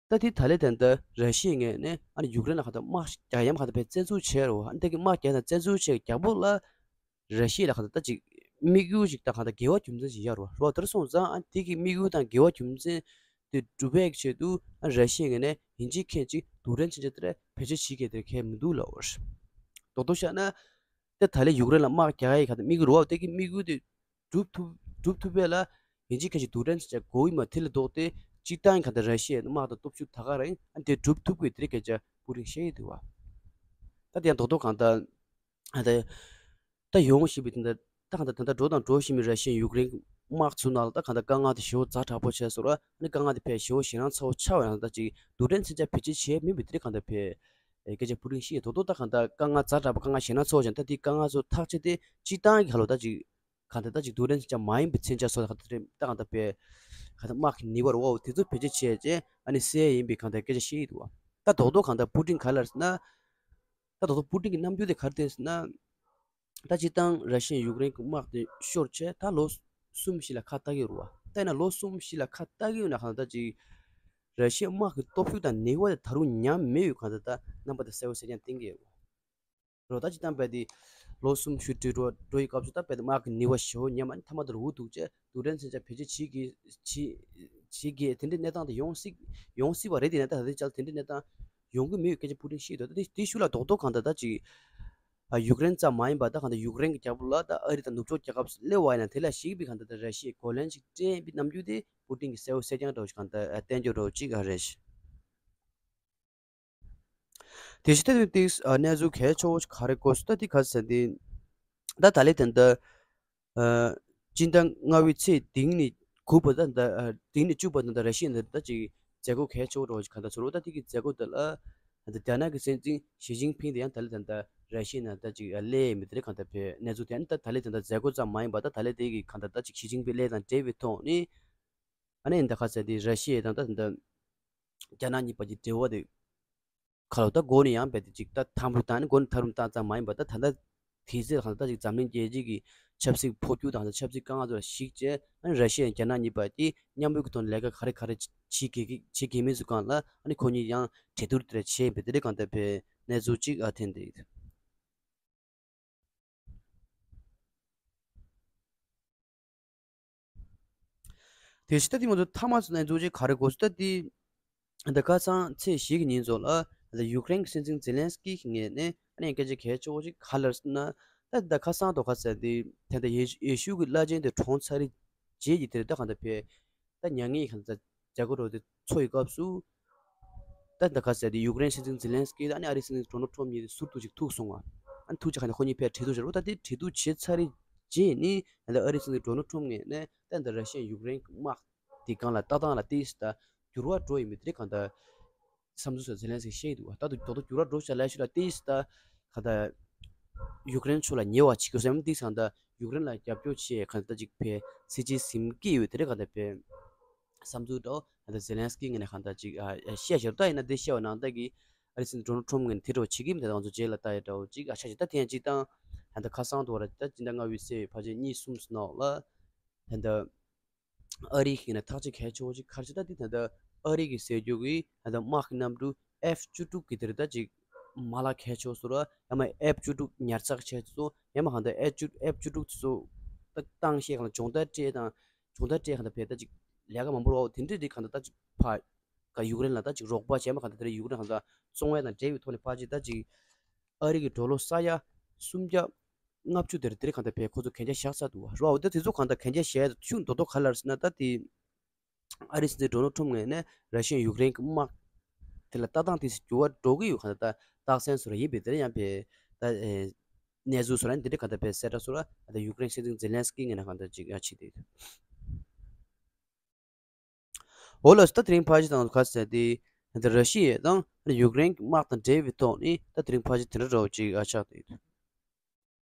ད་དེ་ད་ལེ་ད་ལྟ་ར་ཤི་ཡའི་ངོས་ནས་ཨ་ནི་ཡུཀ་རེན་ལ་ག་ད་དམག་རྒྱག་ཡམ་ག་ད་བས་བཙན་འཛུལ་བྱས་རོ། ཨ་ནི་དེ་གི་དམག་རྒྱག་ན་བཙན་འཛུལ་བྱས་རྒྱག་པོ་ལ་ར་ཤི་ཡ་ལ་ག་ད་ད་ཅིག་དམིགས་ཡུལ་ཅིག་ད་ག་ད་དགེ་བ་རྒྱུ་མཚན་ཞིག་ཡར་རོ་རོ་དེར་སོང་ཙང་ཨ་ནི་དེ་གི་དམིགས་ཡུལ་དང་དགེ་བ་རྒྱུ་མཚན་དེ་སྒྲུབ་པའི་ཆེད་དུ་ཨ་ནི་ར་ཤི་ཡའི་ངོས་ནས་ཡིན་གཅིག་མཁན་གཅིག་རྡུལ་ཕྲན་མཚོན་ཆ་དེར་བེད་སྤྱོད་བྱེད་མཁན་དེར་གལ་མི་འདུག་ལབ་པ་རེད། རྡོག་རྡོག་བཤད་ན། དེ་ད་ལས་ཡུཀ་རེན་ལ་དམག་རྒྱག་ཡ་ག་ད་དམིགས་ཡུལ་རོ་བ་དེ་གི་དམིགས་ཡུལ་དེ་སྒྲུབ་ཐུབ་སྒྲུབ་ཐུབ་པས་ལ་ཡིན་གཅིག་ཁ་ཅིག་རྡུལ་ཕྲན་ཚོ་ཅག་གོ་ཡི་མ་དེ་ལས་ལྡོག་སྟེ་སྤྱིར་བཏང་ག་ད་ར་ཤི་ཡའི་དམག་དང་སྟོབས་ཤུགས་ད་ག་རང་ཨ་དེ་སྒྲུབ་ཐུབ་དགོས་དེ་རིགས་སྐད་ཆ་པུ་ཏིན་བཤད་ཡི་འདུག་བ། ད་དེ་ཡང་རྡོག་རྡོག་གང་ད་ཨ་ད་ད་ཡོང་བཞིན་པའི་དེ་འདྲ་ད་གང་ད་ད་ད་འགྲོ་དང་འགྲོ་བཞིན་པའི་ར་ཤི་ཡ་ཡུཀ་རེན་དམག་ཚོ་ནང་ལ་ད་གང་ད་དཀའ་ངལ་དེ་ཞེ་པོ་ཛ་དྲག་པོ་ཆགས་སོང་ར་ཨ་ནི་དཀའ་ངལ་དེ་ཕལ་ཞེ་པོ་ཞེད་སྣང་ཚ་བོ་ཆགས་པ་ཡང་ད་ཅིག་རྡུལ་ཕྲན་མཚོན་ཆ་བེད་སྤྱོད་བྱས་མིན་པའི་དེ་རིགས་གང་ད་ཕལ། སྐད་ཆ་པུ་ཏིན་ཤི་ཡི་དོ་དོ་ད་གང་ལྟར་དཀའ་ངལ་ཛ་དྲག་པོ་དཀའ་ངལ་ཞེད་སྣང་ཚ་བོ་ཅན་ད་དེའི་དཀའ་ངལ་ཚོ་ཐག་གཅོད་དེ་སྤྱིར་བཏང་གི་ཧ་ལོ་ད་ཅིག་གང་ལྟར་ད་ཅིག་རྡུལ་ཕྲན་ཅང་མ་ཡིན་པའི་མཚོན་ཆ་སོགས་ད་གང་ལྟར་ད་གང་ལྟར་པའི་གང་ལྟར་དམག་གི་ནུས་པ་རོ་དེ་ཚོ་བེད་སྤྱོད་བྱས་རྗེས་ཨ་ནི་སེལ་ཡ་ཡིན་པའི་གང་ལྟར་སྐད་ཆ་བཤད་ཡི་འདུག་བ། ད་དོ་དོ་གང་ལྟར་པུ་ཏིན་ག་ལ་ཟེར་ན། ད་དོ་དོ་པུ་ཏིན་གྱི་རྣམ་འགྱུར་དེ་ག་རེ་བསྟན་ཟེར་ན། ད་སྤྱིར་བཏང་ར་ཤི་ཡ་ཡུཀ་རེན་གྱི་དམག་དེ་ཤོར་བྱས་ད་ལོ་གསུམ་བཞི་ལ་ཁ་བཏགས་ཀྱི་ཡོད་རེད་བ། ད་ཡིན་ན་ལོ་གསུམ་བཞི་ལ་ཁ་བཏགས་ཀྱི་ཡོད་ན་གང་ལྟར་ཅིག་ར་ཤི་ཡའི་དམག་གི་སྟོབས་ཤུགས་དང་ནུས་པ་དེ་ད་རུང་ཉམས་མེད་ཡོད་གང་ལྟར་ད་རྣམ་པ་དེ་གསལ་པོ་གསལ་རྐྱང་བསྟན་གྱི་ཡོད་རེད། ད་སྤྱིར་བཏང་རྦད་དེ་ལོ་གསུམ་བཞི་འགྲོ་འགྲོ་ཡི་སྐབས་སུ་ད་རྦད་དེ་དམག་གི་ནུས་པ་ཞེ་པོ་ཉམས་ཨ་ནི་མཐའ་མ་དེར་འུ་ཐུག་བྱས་རྡུལ་ཕྲན་མཚོན་ཆ་བེད་སྤྱོད་བྱེད་ཀྱི་བྱེད་བྱེད་ཀྱི་དེ་འདྲའི་གནས་སྟངས་དེ་ཡོང་སྲིད་ཡོང་སྲིད་པ་རེད། དེ་ཡིན་ན་ད་ད་ལྟའི་ཆར་དེ་འདྲའི་གནས་སྟངས་ཡོང་གི་མེད་པའི་སྐད་ཆ་པུ་ཏིན་བཤད་འདུག་ད་དེ་དེའི་ཤུགས་ལ་རྡོག་རྡོག་གང་ལྟར་ད་ཅིག་ཨ་ཡུཀ་རེན་ཙམ་མ་ཡིན་པར་ད་གང་ལྟར་ཡུཀ་རེན་གྱི་རྒྱབ་ལ་ད་ཨ་རི་དང་ནུབ་ཕྱོགས་རྒྱལ་ཁབ་སླེབས་པ་ཡིན་ན་དེ་ལ་ཞིག་པའི་གང་ལྟར་ད་ར་ཤི་ཡའི་གོ་ལན་ཞིག་སྤྲད་པའི་རྣམ་འགྱུར་དེ་པུ་ཏིན་གྱིས་གསལ་པོ་གསལ་རྐྱང་འདྲ་བོ་ཞིག་གང་ལྟར་བསྟན་རྒྱུ་འདྲ་བོ་ཅིག་ཨ་རེད། དེ་བཞིན་ད་དུང་ཏིག་ཨ་གནས་ཚུལ་གལ་ཆེ་བོ་ཞིག་ག་རེ་གོ་སོང་ད་དེ་ག་ཟེར་ཏེ། ད་ད་ལེ་དེ་འདི་ཨ་སྤྱི་ཟླ་ལྔ་པའི་ཚེས་བདུན་ནས་དགུ་བར་ད་ད་ཨ་བདུན་ནས་བཅུ་བར་ད་ད་ར་ཤི་ཡ་ནས་ད་ཅིག་མཛད་སྒོ་གལ་ཆེ་བོ་འགྲོ་བ་ཞིག་གང་ལྟར་ཚོར་བ་ད་དེ་གི་མཛད་སྒོ་དེ་ལ་ད་རྒྱ་ནག་གི་སྲིད་འཛིན་ཞི་ཅིན་ཕིང་དེ་ཡང་ད་ལེ་ད་ད་ར་ཤི་ཡ་ནས་ད་ཅིག་ཨ་སླེབས་མི་དེ་རེད་གང་ལྟར་བས་གནས་ཚུལ་དེ་ཡང་ད་ད་ལེ་ད་ད་མཛད་སྒོ་ཙམ་མ་ཡིན་པ་ད་ད་ལེ་དེ་གི་གང་ལྟར་ད་ཅིག་ཞི་ཅིན་ཕིང་སླེབས་དང་འབྲེལ་བའི་ཐོག་ནས་ཨ་ནི་ད་ག་ཟེར་དེ་ར་ཤི་ཡ་དང་ད་ད་རྒྱ་ནག་གཉིས་བར་གྱི་འབྲེལ་བ་དེ། ཁ་ལོ་ད་མགོ་ནས་ཡང་རྦད་དེ་ཅིག་ད་ཐབས་རུ་བཏང་ནས་མགོ་ནས་ཐབས་རུ་བཏང་ཙམ་མ་ཡིན་པར་ད་ད་ལྟ་དུས་ཚོད་ཁ་ལ་ད་ཅིག་འཛམ་གླིང་རྒྱལ་སྤྱི་གི་ཆབ་སྲིད་འཕོ་འགྱུར་དང་ད་ཆབ་སྲིད་དཀའ་ངལ་ཚོ་ལ་གཞིགས་བྱས་ཨ་ནི་ར་ཤི་ཡ་རྒྱ་ནག་གཉིས་བར་གྱི་མཉམ་འབྲེལ་གྱི་ཐོག་ནས་ལས་ཀ་ག་རེ་ག་རེ་བྱེད་དགོས་ཀྱི་བྱེད་དགོས་མིན་ཚོ་སྒང་ལ་ཨ་ནི་ཁོ་གཉིས་ཡང་གྲོས་བསྡུར་དེ་འདྲ་བྱས་པའི་དེ་འདྲའི་གང་ལྟར་བའི་གནས་ཚུལ་ཅིག་ཨ་ཐོན་བསྡད་ཡོད། དེ་བཞིན་ད་དེ་ང་ཚོ་མཐའ་མ་ཚོ་ནས་འཛུགས་བྱེད་ག་རེ་དགོས་སུ་ད་དེ། ད་ཁ་སང་ཚེས་བཞི་གི་ཉིན་ཚོ་ལ་ད་ཡུཀ་རེན་གྱི་སྲིད་འཛིན་ཛེ་ལན་སི་ཀི་གི་ངོས་ནས་ཨ་ནི་སྐད་ཆ་གལ་ཆེ་བོ་ཞིག་ག་ལབ་ཟེར་ན། ད་ད་ཁ་སང་དོ་ཁ་ཟེར་དེ་ད་ད་ཡེ་ཡེ་ཤུ་གི་བླ་ཆེན་དེ་གྲོངས་ཚར་རྗེས་ཀྱི་དེར་ད་གང་ད་ཕེ་ད་མྱ་ངན་གང་ད་མཛད་སྒོ་རོ་དེ་ཚོ་ཡི་སྐབས་སུ། ད་ད་ག་ཟེར་དེ་ཡུཀ་རེན་སྲིད་འཛིན་ཛེ་ལན་སི་ཀི་དང་ཨ་ནི་ཨ་རིའི་སྲིད་འཛིན་ཌོ་ནལ་ཊམ་གཉིས་དེ་ཟུར་དུ་ཅིག་ཐུག་སོང་བ། ཨ་ནི་ཐུག་ཅིག་ག་ནས་ཁོ་གཉིས་ཕེ་གྲོས་བསྡུར་བྱས་རོ། ད་དེ་གྲོས་བསྡུར་བྱས་ཚར་རྗེས་ནི་ད་ཨ་རིའི་སྲིད་འཛིན་ཌོ་ནལ་ཊམ་ངོས་ནས་ད་ད་ར་ཤི་ཡ་ཡུཀ་རེན་གྱི་དམག་དེ་སྒང་ལ་ལྟ་སྟངས་ལ་ཏིས་ད་འགྱུར་བ་འགྲོ་ཡི་མི་དེ་རིགས་གང་ད་བསམ་ཚུལ་སོགས་ཛེ་ལན་སི་ཀི་བཤད་ཀྱི་འདུག་ད་དུང་རྡོག་རྡོག་འགྱུར་བ་འགྲོ་ཤག་ལབ་ཤུགས་ལ་ཏིས་ད་ག་ད་ཡུཀ་རེན་ཕྱོགས་ལ་ཉེ་བ་བྱེད་དགོས་བསམ་ཏིས་གང་ད་ཡུཀ་རེན་ལ་རྒྱབ་སྐྱོར་བྱེད་གང་ད་ཅིག་ཕེ་སྲིད་ཇུས་ཟིན་གྱི་ཡོད་དེ་རིགས་གང་ད་ཕེ། བསམ་ཚུལ་འདྲ་བོ་ད་ལྟ་ཛེ་ལན་སི་ཀི་ངོས་ནས་གང་ལྟར་ཅིག་ཨ་བཤད་བཞག་ད་ཡིན་ན་དེ་བཤད་པ་ནང་ལྟར་གྱི་ཨ་རི་སྲིད་འཛིན་ཌོ་ནལ་ཊམ་ངོས་ནས་དེ་འདྲ་བོ་བྱེད་ཀྱི་མི་འདུག་ང་ཚོ་རྗེས་ལ་ལྟ་ཡ་འདྲ་བོ་ཅིག་ཨ་ཆ་ཞིག་ད་དེ་ཡང་སྤྱིར་བཏང་ད་ལྟ་ཁ་སང་དུ་བ་ར་ད་སྤྱི་ཟླ་ལྔ་པའི་ཚེས་ཕལ་ཆེར་གཉིས་གསུམ་ཙམ་ནང་ལ་ད་ལྟ་ཨ་རི་ཡིན་ན་ཐག་གཅོད་གལ་ཆེ་བོ་ཅིག་ག་རེ་ཟེར་ད་དེ་ད་ལྟ་ཨ་རི་གི་ཟེར་རྒྱུ་གི་ད་ལྟ་དམག་གི་གནམ་གྲུ་ཨེཕ་བཅུ་དྲུག་གི་དེ་རེད་ད་ཅིག་མ་ལག་གལ་ཆེ་བོ་ཚོ་ར་ཡང་མ་ཨེཕ་བཅུ་དྲུག་ཉར་ཚགས་བྱས་ཚོ་ཡང་མ་གང་ལྟར་ཨེཕ་བཅུ་ཨེཕ་བཅུ་དྲུག་ཚོ་ད་བཏང་ཤེས་གང་ལ་སྦྱོང་བརྡར་སྤྲད་དང་། སྦྱོང་བརྡར་སྤྲད་གང་ལ་ཕེ་ད་ཅིག་ལས་ཀ་མང་པོ་རོགས་དེ་འདྲའི་རིགས་གང་ལ་ད་ཅིག་ཕ་ག་ཡུཀ་རེན་ལ་ད་ཅིག་རོགས་པ་བྱས་མ་གང་ལ་དེ་རིགས་ཡུཀ་རེན་གང་ལ་བཙོང་བ་དང་འབྲེལ་བའི་ཐོག་ནས་ཕ་ཅིག་ད་ཅིག་ཨ་རི་གི་ཌོ་ལར་ས་ཡ་སུམ་བརྒྱ་ལྔ་བཅུ་དེར་དེ་རིགས་གང་ལ་ཕེ་ཁོ་ཚོ་གན་རྒྱ་བཞག་ཚར་འདུག་བ་རོགས་ད་དེ་ཚོ་གང་ལ་གན་རྒྱ་བཞག་ཤུགས་མདོ་མདོ་ག་ལ་ཟེར་ན་ད་དེ་ཨ་རི་སྲིད་འཛིན་ཌོ་ནལ་ཊམ་ངོས་ནས་ར་ཤི་ཡ་ཡུཀ་རེན་གྱི་དམག་དེ་ལ་ལྟ་སྟངས་དེ་འགྱུར་བ་འགྲོ་གི་ཡོད་གང་ལ་ད་རྟགས་མཚན་བཟོ་ར་ཡིན་པས་དེ་རིགས་ཡང་ཕེ་ད་གནས་ཚུལ་བཟོ་ར་འདི་འདྲ་གང་ལ་ཕེ་གསལ་བསྒྲགས་བཟོ་ར་ད་ཡུཀ་རེན་སྲིད་འཛིན་ཛེ་ལན་སི་ཀི་ངོས་ནས་གང་ལ་ཅིག་ཡང་བྱེད་དེ། འོ་ལགས་སོ། ད་དེ་རིང་ཕལ་ཆེར་དང་ག་ཟེར་ཏེ་ད་ར་ཤི་ཡ་དང་ཡུཀ་རེན་གྱི་དམག་དང་འབྲེལ་བའི་ཐོག་ནས་ད་དེ་རིང་ཕལ་ཆེར་དེ་འདྲ་འདྲ་བོ་ཅིག་ཨ་ཆགས་ཏེ་ཡོད།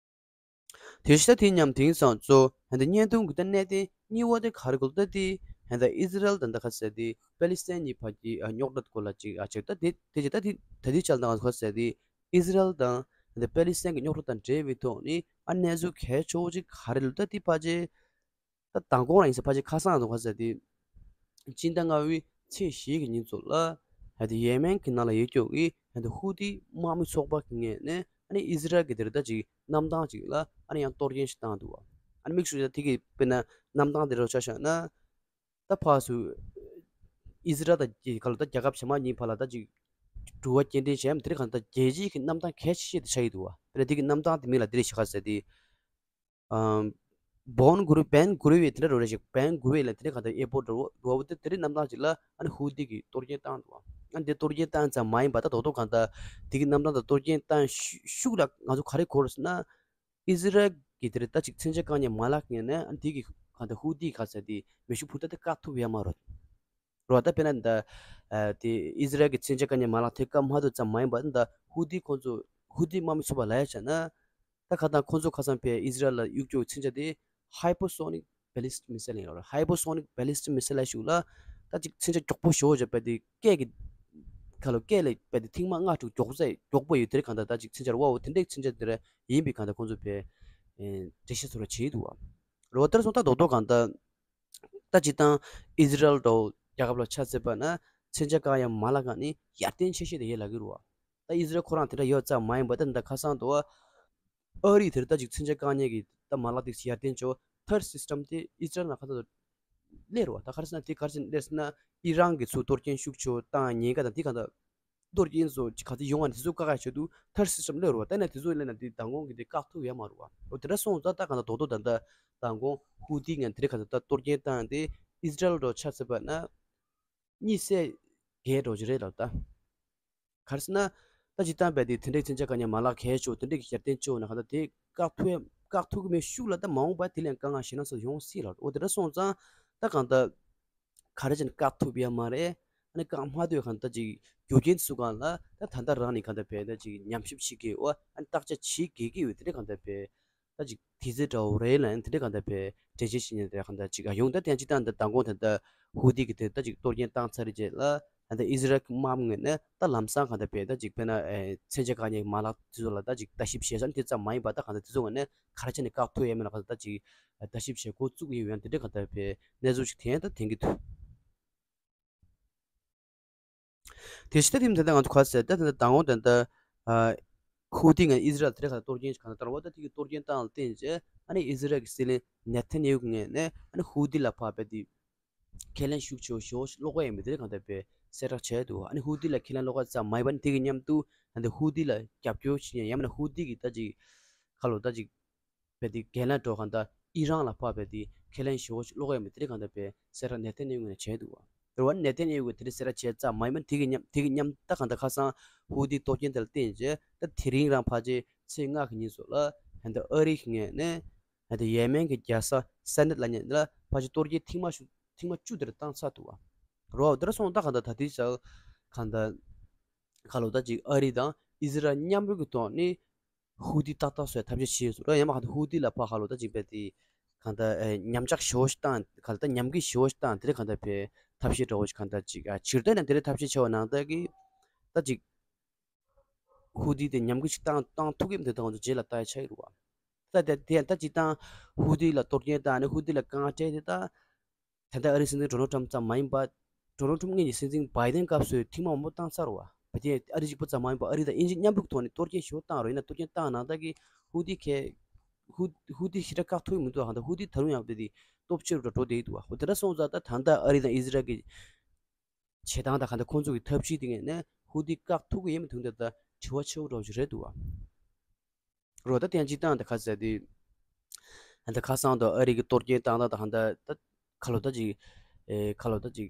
དེ་བཞིན་ད་དེ་མཉམ་དེང་སང་ཚོ་ད་བརྙན་ཐུང་གི་ད་གནད་དོན་གཉིས་པ་དེ་ག་རེ་གོ་ད་དེ་ད་ཨི་ཟི་རལ་དང་ད་ག་ཟེར་ཏེ་པེ་ལི་སི་ཐན་གཉིས་བར་གྱི་རྙོག་དྲ་སྐོར་ལ་ཅིག་ཨ་ཆགས། ད་དེ་དེ་ཅིག་ད་དེ་ད་དེ་ཆ་ལ་ད་ག་ཟེར་ཏེ་ཨི་ཟི་རལ་དང་ད་པེ་ལི་སི་ཐན་གྱི་རྙོག་དྲ་དང་འབྲེལ་བའི་ཐོག་ནས་ཨ་གནས་ཚུལ་གལ་ཆེ་བོ་ཅིག་ག་རེ་ལ་ད་དེ་ཕལ་ཆེར། ད་མདང་དགོང་རང་ཡིན་ས་ཕལ་ཆེར་ཁ་སང་དང་ཁ་ཟེར་དེ། སྤྱི་ཟླ་ལྔ་པའི་ཚེས་བཞི་གི་ཉིན་ཚོ་ལ། ཧ་དེ་ཡེ་མེན་གྱི་ནང་ལ་ཡོད་ཀྱོག་གི་ཧ་དེ་ཧུ་ཏི་དམག་མི་ཚོགས་པ་གི་ངོས་ནས་ཨ་ནི་ཨི་ཟི་རལ་གྱི་དེར་ད་ཅིག་གནམ་ཐང་ཅིག་ལ་ཨ་ནི་ཡང་གཏོར་སྐྱོན་ཞིག་བཏང་འདུག་བ། ཨ་ནི་དམིགས་སུ་ད་དེ་གི་དཔེར་ན་གནམ་ཐང་དེ་རུ་ཆ་བཞག་ན། ད་ཕར་སུ། ཨི་ཟི་རལ་དང་གི་ག་ལ་ད་རྒྱལ་ཁབ་ཕྱི་མ་གཉིས་བར་ལ་ད་ཅིག་འགྲུལ་བ་སྐྱེལ་འདྲེན་བྱས་ཡམ་དེ་རིང་གང་ལྟར་རྒྱལ་སྤྱིའི་གི་གནམ་ཐང་གལ་ཆེ་ཤོས་དེ་ཆགས་ཡི་འདུག་བ། དཔེར་ན་དེ་གི་གནམ་ཐང་དེ་མིང་ལ་དེ་རེད་ཞིག་ག་ཟེར་དེ། ཨམ། བོན་གུ་རུ་བན་གུ་རུ་ཝེ་དེ་འདྲ་རོ་རེ་ཞིག་བན་གུ་རུ་ཝེ་ལ་དེ་འདྲ་གང་ལྟར་ཨེར་པོར་ཊི་འདྲ་བོ་དེ་དེ་རིང་གནམ་ཐང་ཅིག་ལ་ཨ་ནི་ཧུ་ཏི་གིས་གཏོར་སྐྱོན་བཏང་འདུག་ཨ་ནི་དེ་གཏོར་སྐྱོན་བཏང་ཙམ་མ་ཡིན་པ་ད་རྡོག་རྡོག་གང་ལྟར་དེ་གི་གནམ་ཐང་དང་གཏོར་སྐྱོན་བཏང་ཤུ་ཤུགས་ལ་ང་ཚོ་ག་རེ་གོ་རེད་ཟེར་ན། ཨི་ཟི་རལ་གྱི་དེ་རིང་ད་ཅིག་མཚོན་ཆ་བཀག་ཉར་མ་ལག་ངོས་ནས་ཨ་ནི་དེ་གི་གང་ལྟར་ཧུ་ཏི་ག་ཟེར་དེ་མེ་ཤུགས་འཕུར་མདའ་དེ་བཀག་ཐུབ་ཡོད་མ་རེད། རོ་ད་དཔེར་ན་ད། ཨ་དེ་ཨི་ཟི་རལ་གྱི་མཚོན་ཆ་བཀག་ཉར་མ་ལག་དེ་བཀག་མ་ཐུབ་ཙམ་མ་ཡིན་པར་ད་ཧུ་ཏི་ཁོང་ཚོ་ཧུ་ཏི་དམག་མི་ཚོགས་པ་ལ་ཡ་བྱས་ན། ད་ཁ་ཐང་ཁོང་ཚོ་ཁ་སང་ཕེ་ཨི་ཟི་རལ་ལ་གཡུག་རྒྱུ་མཚོན་ཆ་དེ་Hypersonic Ballistic Missile ཡིན་རོ། Hypersonic Ballistic Missile ལ་ཞུགས་ལ་ད་ཅིག་མཚོན་ཆ་མགྱོགས་པོ་ཞོ་བྱས་པ་དེ་སྐད་ཀྱི་ཁ་ལོ་སྐད་ལས་པ་དེ་ཐེངས་མ་ལྔ་དྲུག་མགྱོགས་ཚད་མགྱོགས་པོ་ཡོད་དེ་རེད་གང་ལྟར་ད་ཅིག་མཚོན་ཆ་ར་བའོ་དེ་འདྲའི་མཚོན་ཆ་དེ་ར་ཡིན་པའི་གང་ལྟར་ཁོང་ཚོ་ཕེ་འགྲེལ་བཤད་ཚོ་ར་བྱས་འདུག་བ། རོ་ལྟར་སོང་ད་རྡོག་རྡོག་གང་ལྟར། ད་སྤྱིར་བཏང་ཨི་ཟི་རལ་འདྲ་བོ་རྒྱལ་ཁབ་ལ་ཆ་མཚོན་པ་ན་མཚོན་ཆ་བཀག་ཡ་མ་ལག་ཁང་ནི་ཡར་ཐོན་ཆེ་ཤོས་དེ་ཡོད་ལབ་ཀྱི་རེད་བ། ད་ཨི་ཟི་རལ་ཁོ་རང་དེ་འདྲ་ཡོད་ཙམ་མ་ཡིན་པ་ད་ད་ཁ་སང་དུ་བ། ཨ་རི་དེར་ད་ཅིག་མཚོན་ཆ་བཀག་ཉར་གྱི་ད་མ་ལག་དེ་ཡར་ཐོན་ཆེ་བ་ཐར་སིས་ཊམ་དེ་ཨི་ཟི་རལ་ནང་ཁ་ཐོག་ཏུ་སླེབས་རེད་བ། ད་ག་རེ་ཟེར་ན་དེ་ག་རེ་ཟེར་སླེབས་ཟེར་ན་ཨི་རན་གྱི་ཚུར་གཏོར་སྐྱོན་ཤུགས་ཆེ་བ་བཏང་ཉེན་ཁ་དང་དེ་ག་ད། གཏོར་སྐྱོན་ཚོ་ག་ཚོད་ཡོང་བ་ནི་དེ་ཚོ་བཀག་ཡ་ཆེད་དུ་ཐར་སིས་ཊམ་སླེབས་རེད་བ། ད་ནས་དེ་ཚོ་སླེབས་ན་དེ་མདང་དགོང་གི་དེ་བཀག་ཐུབ་ཡ་མ་རེད་བ། འོ་དེ་འདྲ་སོང་ཙང་ད་གང་ལྟར་རྡོག་རྡོག་ད་ལྟ་མདང་དགོང་ཧུ་ཏི་ངན་དེ་རིང་ག་ཚོད་ད་གཏོར་སྐྱོན་བཏང་སྟེ་ཨི་ཟི་རལ་འདྲ་ཆ་མཚོན་པ་ན་གཉིད་སད་རྒྱས་འགྲོ་གི་རེད་ལབ་ད། ག་རེ་ཟེར་ན། ད་ ད་སྤྱིར་བཏང་བས་དེ་དེ་འདྲའི་མཚོན་ཆ་གང་ཡང་མ་ལག་གལ་ཆེ་བོ་དེ་འདྲའི་གི་ཞལ་བསྟན་བཅོས་ན་གང་ལྟར་དེ་བཀག་ཐུབ་བཀག་ཐུབ་ཀྱི་མེད་ཤུགས་ལ། ད་མ་འོངས་པ་དེ་ལས་དཀའ་ངལ་ཞེད་སྣང་སོགས་ཡོང་སྲིད་ལ། འོ་དེ་འདྲ་སོང་ཙང་ད་གང་ལྟར་ག་རེ་བྱས་ནས་བཀག་ཐུབ་ཡ་མ་རེད། ཨ་ནི་བཀག་མ་ཐུབ་ཡ་གང་ལྟར་ཅིག་རྒྱུ་རྐྱེན་དེ་ཚོ་སྒང་ལ་ད་ད་ལྟ་རང་ནས་གང་ལྟར་བས་ད་ཅིག་ཉམས་ཞིབ་བྱེད་དགོས། འོ་ཨ་ནི་བརྟག་དཔྱད་བྱེད་དགོས་ཀྱི་ཡོད། དེ་འདྲ་གང་ལྟར་བས། ད་ཅིག་དེ་ཚོ་འདྲ་བོ་རེད་ལ། དེ་འདྲ་གང་ལྟར་བས་འགྲེལ་བཤད་བྱེད་མཁན་དེ་གང་ལྟར་ཅིག་ཡོང་། ད་དེ་ཡང་སྤྱིར་བཏང་ད་མདང་དགོང་དེ་ད་ཧུ་ཏི་གི་དེ་ད་ཅིག་གཏོར་སྐྱོན་བཏང་ཚར་རྗེས་ལ་ད་ཨི་ཟི་རལ་གྱི་དམག་མི་ངོས་ནས་ད་ལམ་སང་གང་ལྟར་བས་ད་ཅིག་དཔེར་ན་ཨེ་མཚོན་ཆ་གང་ཡང་མ་ལག་དེ་ཚོ་ལ་ད་ཅིག་ལྟ་ཞིབ་བྱས་ས་ནི་དེ་ཙམ་མ་ཡིན་པ་ད་གང་ལྟར་དེ་ཚོ་ངོས་ནས་ག་རེ་བྱས་ནས་བཀག་ཐུབ་ཡས་མེད་ལ་གང་ལྟར་ད་ཅིག་ལྟ་ཞིབ་བྱེད་འགོ་བཙུགས་ཡོད། ཡང་དེ་འདྲ་གང་ལྟར་བས་གནས་ཚུལ་ཞིག་དེ་ཡང་ད་དེང་གི་ཐུག་དེ་ཕྱི་ད་ཐེངས་ད་ལྟ་ང་ཚོ་ག་ཟེར་ད་ད་ལྟ་དང་པོ་ད་ལྟ་ཨ་ཧུ་ཏི་ངས་ཨི་ཟི་རལ་དེ་རེད་ག་གཏོར་སྐྱོན་གང་ལྟར་བ་ད་དེ་གི་གཏོར་སྐྱོན་བཏང་ལ་བརྟེན་རྗེས་ཨ་ནི་ཨི་ཟི་རལ་གྱི་སྲིད་བློན་ནེ་ཐན་ཡ་ཧུ་ངོས་ནས་ཨ་ནི་ཧུ་ཏི་ལ་ཕར་བས་དེ་ཁས་ལེན་ཤུགས་ཆེ་བོ་ཞེ་པོ་ཅིག་སློག་གི་ཡོད་མེད་དེ་རེད་གང་ལྟར་བས་གསལ་བསྒྲགས་བྱས་འདུག་ཨ་ནི་ཧུ་ཏི་ལ་ཁས་ལེན་སློག་ག་ཙམ་མ་ཡིན་པ་ནི་དེ་གི་མཉམ་དུ་ད་ལྟ་ཧུ་ཏི་ལ་རྒྱབ་སྐྱོར་བྱེད་མཁན་ཡང་མིན་ན་ཧུ་ཏི་གི་ད་ཅིག་ཁ་ལོ་ད་ཅིག་བས་དེ་གན་ལ་འགྲོ་གང་ལྟར་ཨི་རན་ལ་ཕར་བས་དེ་ཁས་ལེན་ཞེ་པོ་ཅིག་སློག་ཡ་མེད་དེ་རིང་གང་ལྟར་བས་གསལ་བསྒྲགས་ནེ་ཐན་ཡ་ཧུ་ངོས་ནས་བྱས་འདུག་བ། རེད་བ། ནེ་ཐན་ཡ་ཧུ་དེ་རིང་གསལ་བསྒྲགས་བྱས་ཙམ་མ་ཡིན་པ་དེ་གི་མཉམ་དེ་གི་མཉམ་ད་གང་ལྟར་ཁ་སང་ཧུ་ཏི་གཏོར་སྐྱོན་དེ་ལ་བརྟེན་རྗེས་ད་དེ་རིང་རང་ཕལ་ཆེར་ཚེས་ལྔ་གི་ཉིན་སོགས་ལ་ཧན་ད་ཨ་རི་ངོས་ནས་ཧན་ད་ཡེ་མེན་གྱི་རྒྱལ་ས་སན་ནད་ལ་ཉེ་ལ་ཕལ་ཆེར་གཏོར་སྐྱོན་ཐེངས་མ་ཞུ་ཐེངས་མ་བཅུ་དེར་བཏང་ཚར་འདུག་བ། རེད་བ། དེ་ར་སོང་ད་གང་ལྟར་ད་དེ་ཚོ་གང་ལྟར་ཁ་ལོ་ད་ཅིག་ཨ་རི་དང་ཨི་ཟི་རལ་མཉམ་རུབ་ཀྱི་ཐོག་ནས་ཧུ་ཏི་ཏག་ཏག་བཟོ་ཡ་ཐབས་ཤེས་བྱས་ཡོད་ཟེར་རོ། ཡང་མ་གང་ལྟར་ཧུ་ཏི་ལ་ཕར་ཁ་ལོ་ད་ཅིག་བས་དེ་གང་ལྟར་ཨེ་ཉམས་ཆག་ཞེ་པོ་ཞིག་བཏང་གང་ལྟར་ཉམས་རྒུད་ཞེ་པོ་ཞིག་བཏང་དེ་རིང་གང་ལྟར་བས་ཐབས་ཤེས་འདྲ་བོ་ཞིག་གང་ལྟར་ཅིག་ཨ་ཕྱིར་ལྟ་ནས་དེ་རིང་ཐབས་ཤེས་བྱས་པ་ནང་ལྟར་གྱི་ད་ཅིག་ཧུ་ཏི་དེ་ཉམས་རྒུད་ཞིག་བཏང་བཏང་ཐུབ་ཀྱི་མི་འདུག་ད་ང་ཚོ་རྗེས་ལ་ལྟ་ཡ་ཆགས་ཀྱི་རེད་བ། ད་དེ་དེ་ཡང་ད་སྤྱིར་བཏང་ཧུ་ཏི་ལ་གཏོར་སྐྱོན་བཏང་ནས་ཧུ་ཏི་ལ་དཀའ་ངལ་སྤྲད་དེ་ད། ད་ལྟ་ཨ་རིའི་སྲིད་འཛིན་ཌོ་ནལ་ཊམ་ཙམ་མ་ཡིན་པ། ཌོ་ནལ་ཊམ་སྔོན་གྱི་སྲིད་འཛིན་བྷའི་ཌེན་སྐབས་སུ་ཐེངས་མ་མང་པོ་བཏང་ཚར་བ། བྷའི་ཌེན་ཨ་རི་གཅིག་པུ་ཙམ་མ་ཡིན་པ་ཨ་རི་དང་དབྱིན་ཇི་མཉམ་རུབ་ཐོག་ནས་གཏོར་སྐྱོན་ཞེ་པོ་བཏང་རོགས་ཡིན་ན་གཏོར་སྐྱོན་བཏང་ནང་ལྟར་གྱི་ཧུ་ཏི་ཁས་ཧུ་ཧུ་ཏི་ཞེ་དྲག་བཀག་ཐུབ་ཀྱི་མི་འདུག་ཧ་ད་ཧུ་ཏི་ད་རུང་ཡང་བས་དེ་སྟོབས་ཆེ་རུ་འགྲོ་བསྡད་འདུག་འོ་དེ་འདྲ་སོང་ཙང་ད་ད་ལྟ་ཨ་རི་དང་ཨི་ཟི་རལ་གྱི་བྱེད་སྟངས་དང་ག་འདྲ་ཁོང་ཚོ་གི་ཐབས་ཇུས་དེ་ངས་ནས་ཧུ་ཏི་བཀག་ཐུབ་ཀྱི་ཡིན་མི་ཐུབ་འདི་ད་དྲི་བ་ཆེ་བོ་འདྲ་བོ་ཞིག་རེད་འདུག་བ། རོ་ད་དེ་ཡང་སྤྱིར་བཏང་དེ་ག་ཟེར་དེ། ཧན་ད་ཁ་སང་དུ་ཨ་རི་གི་གཏོར་སྐྱོན་བཏང་སྟངས་དང་ཧན་ད་ད་ཁ་ལོ་ད་ཅིག་ཨེ་ཁ་ལོ་ད་ཅིག་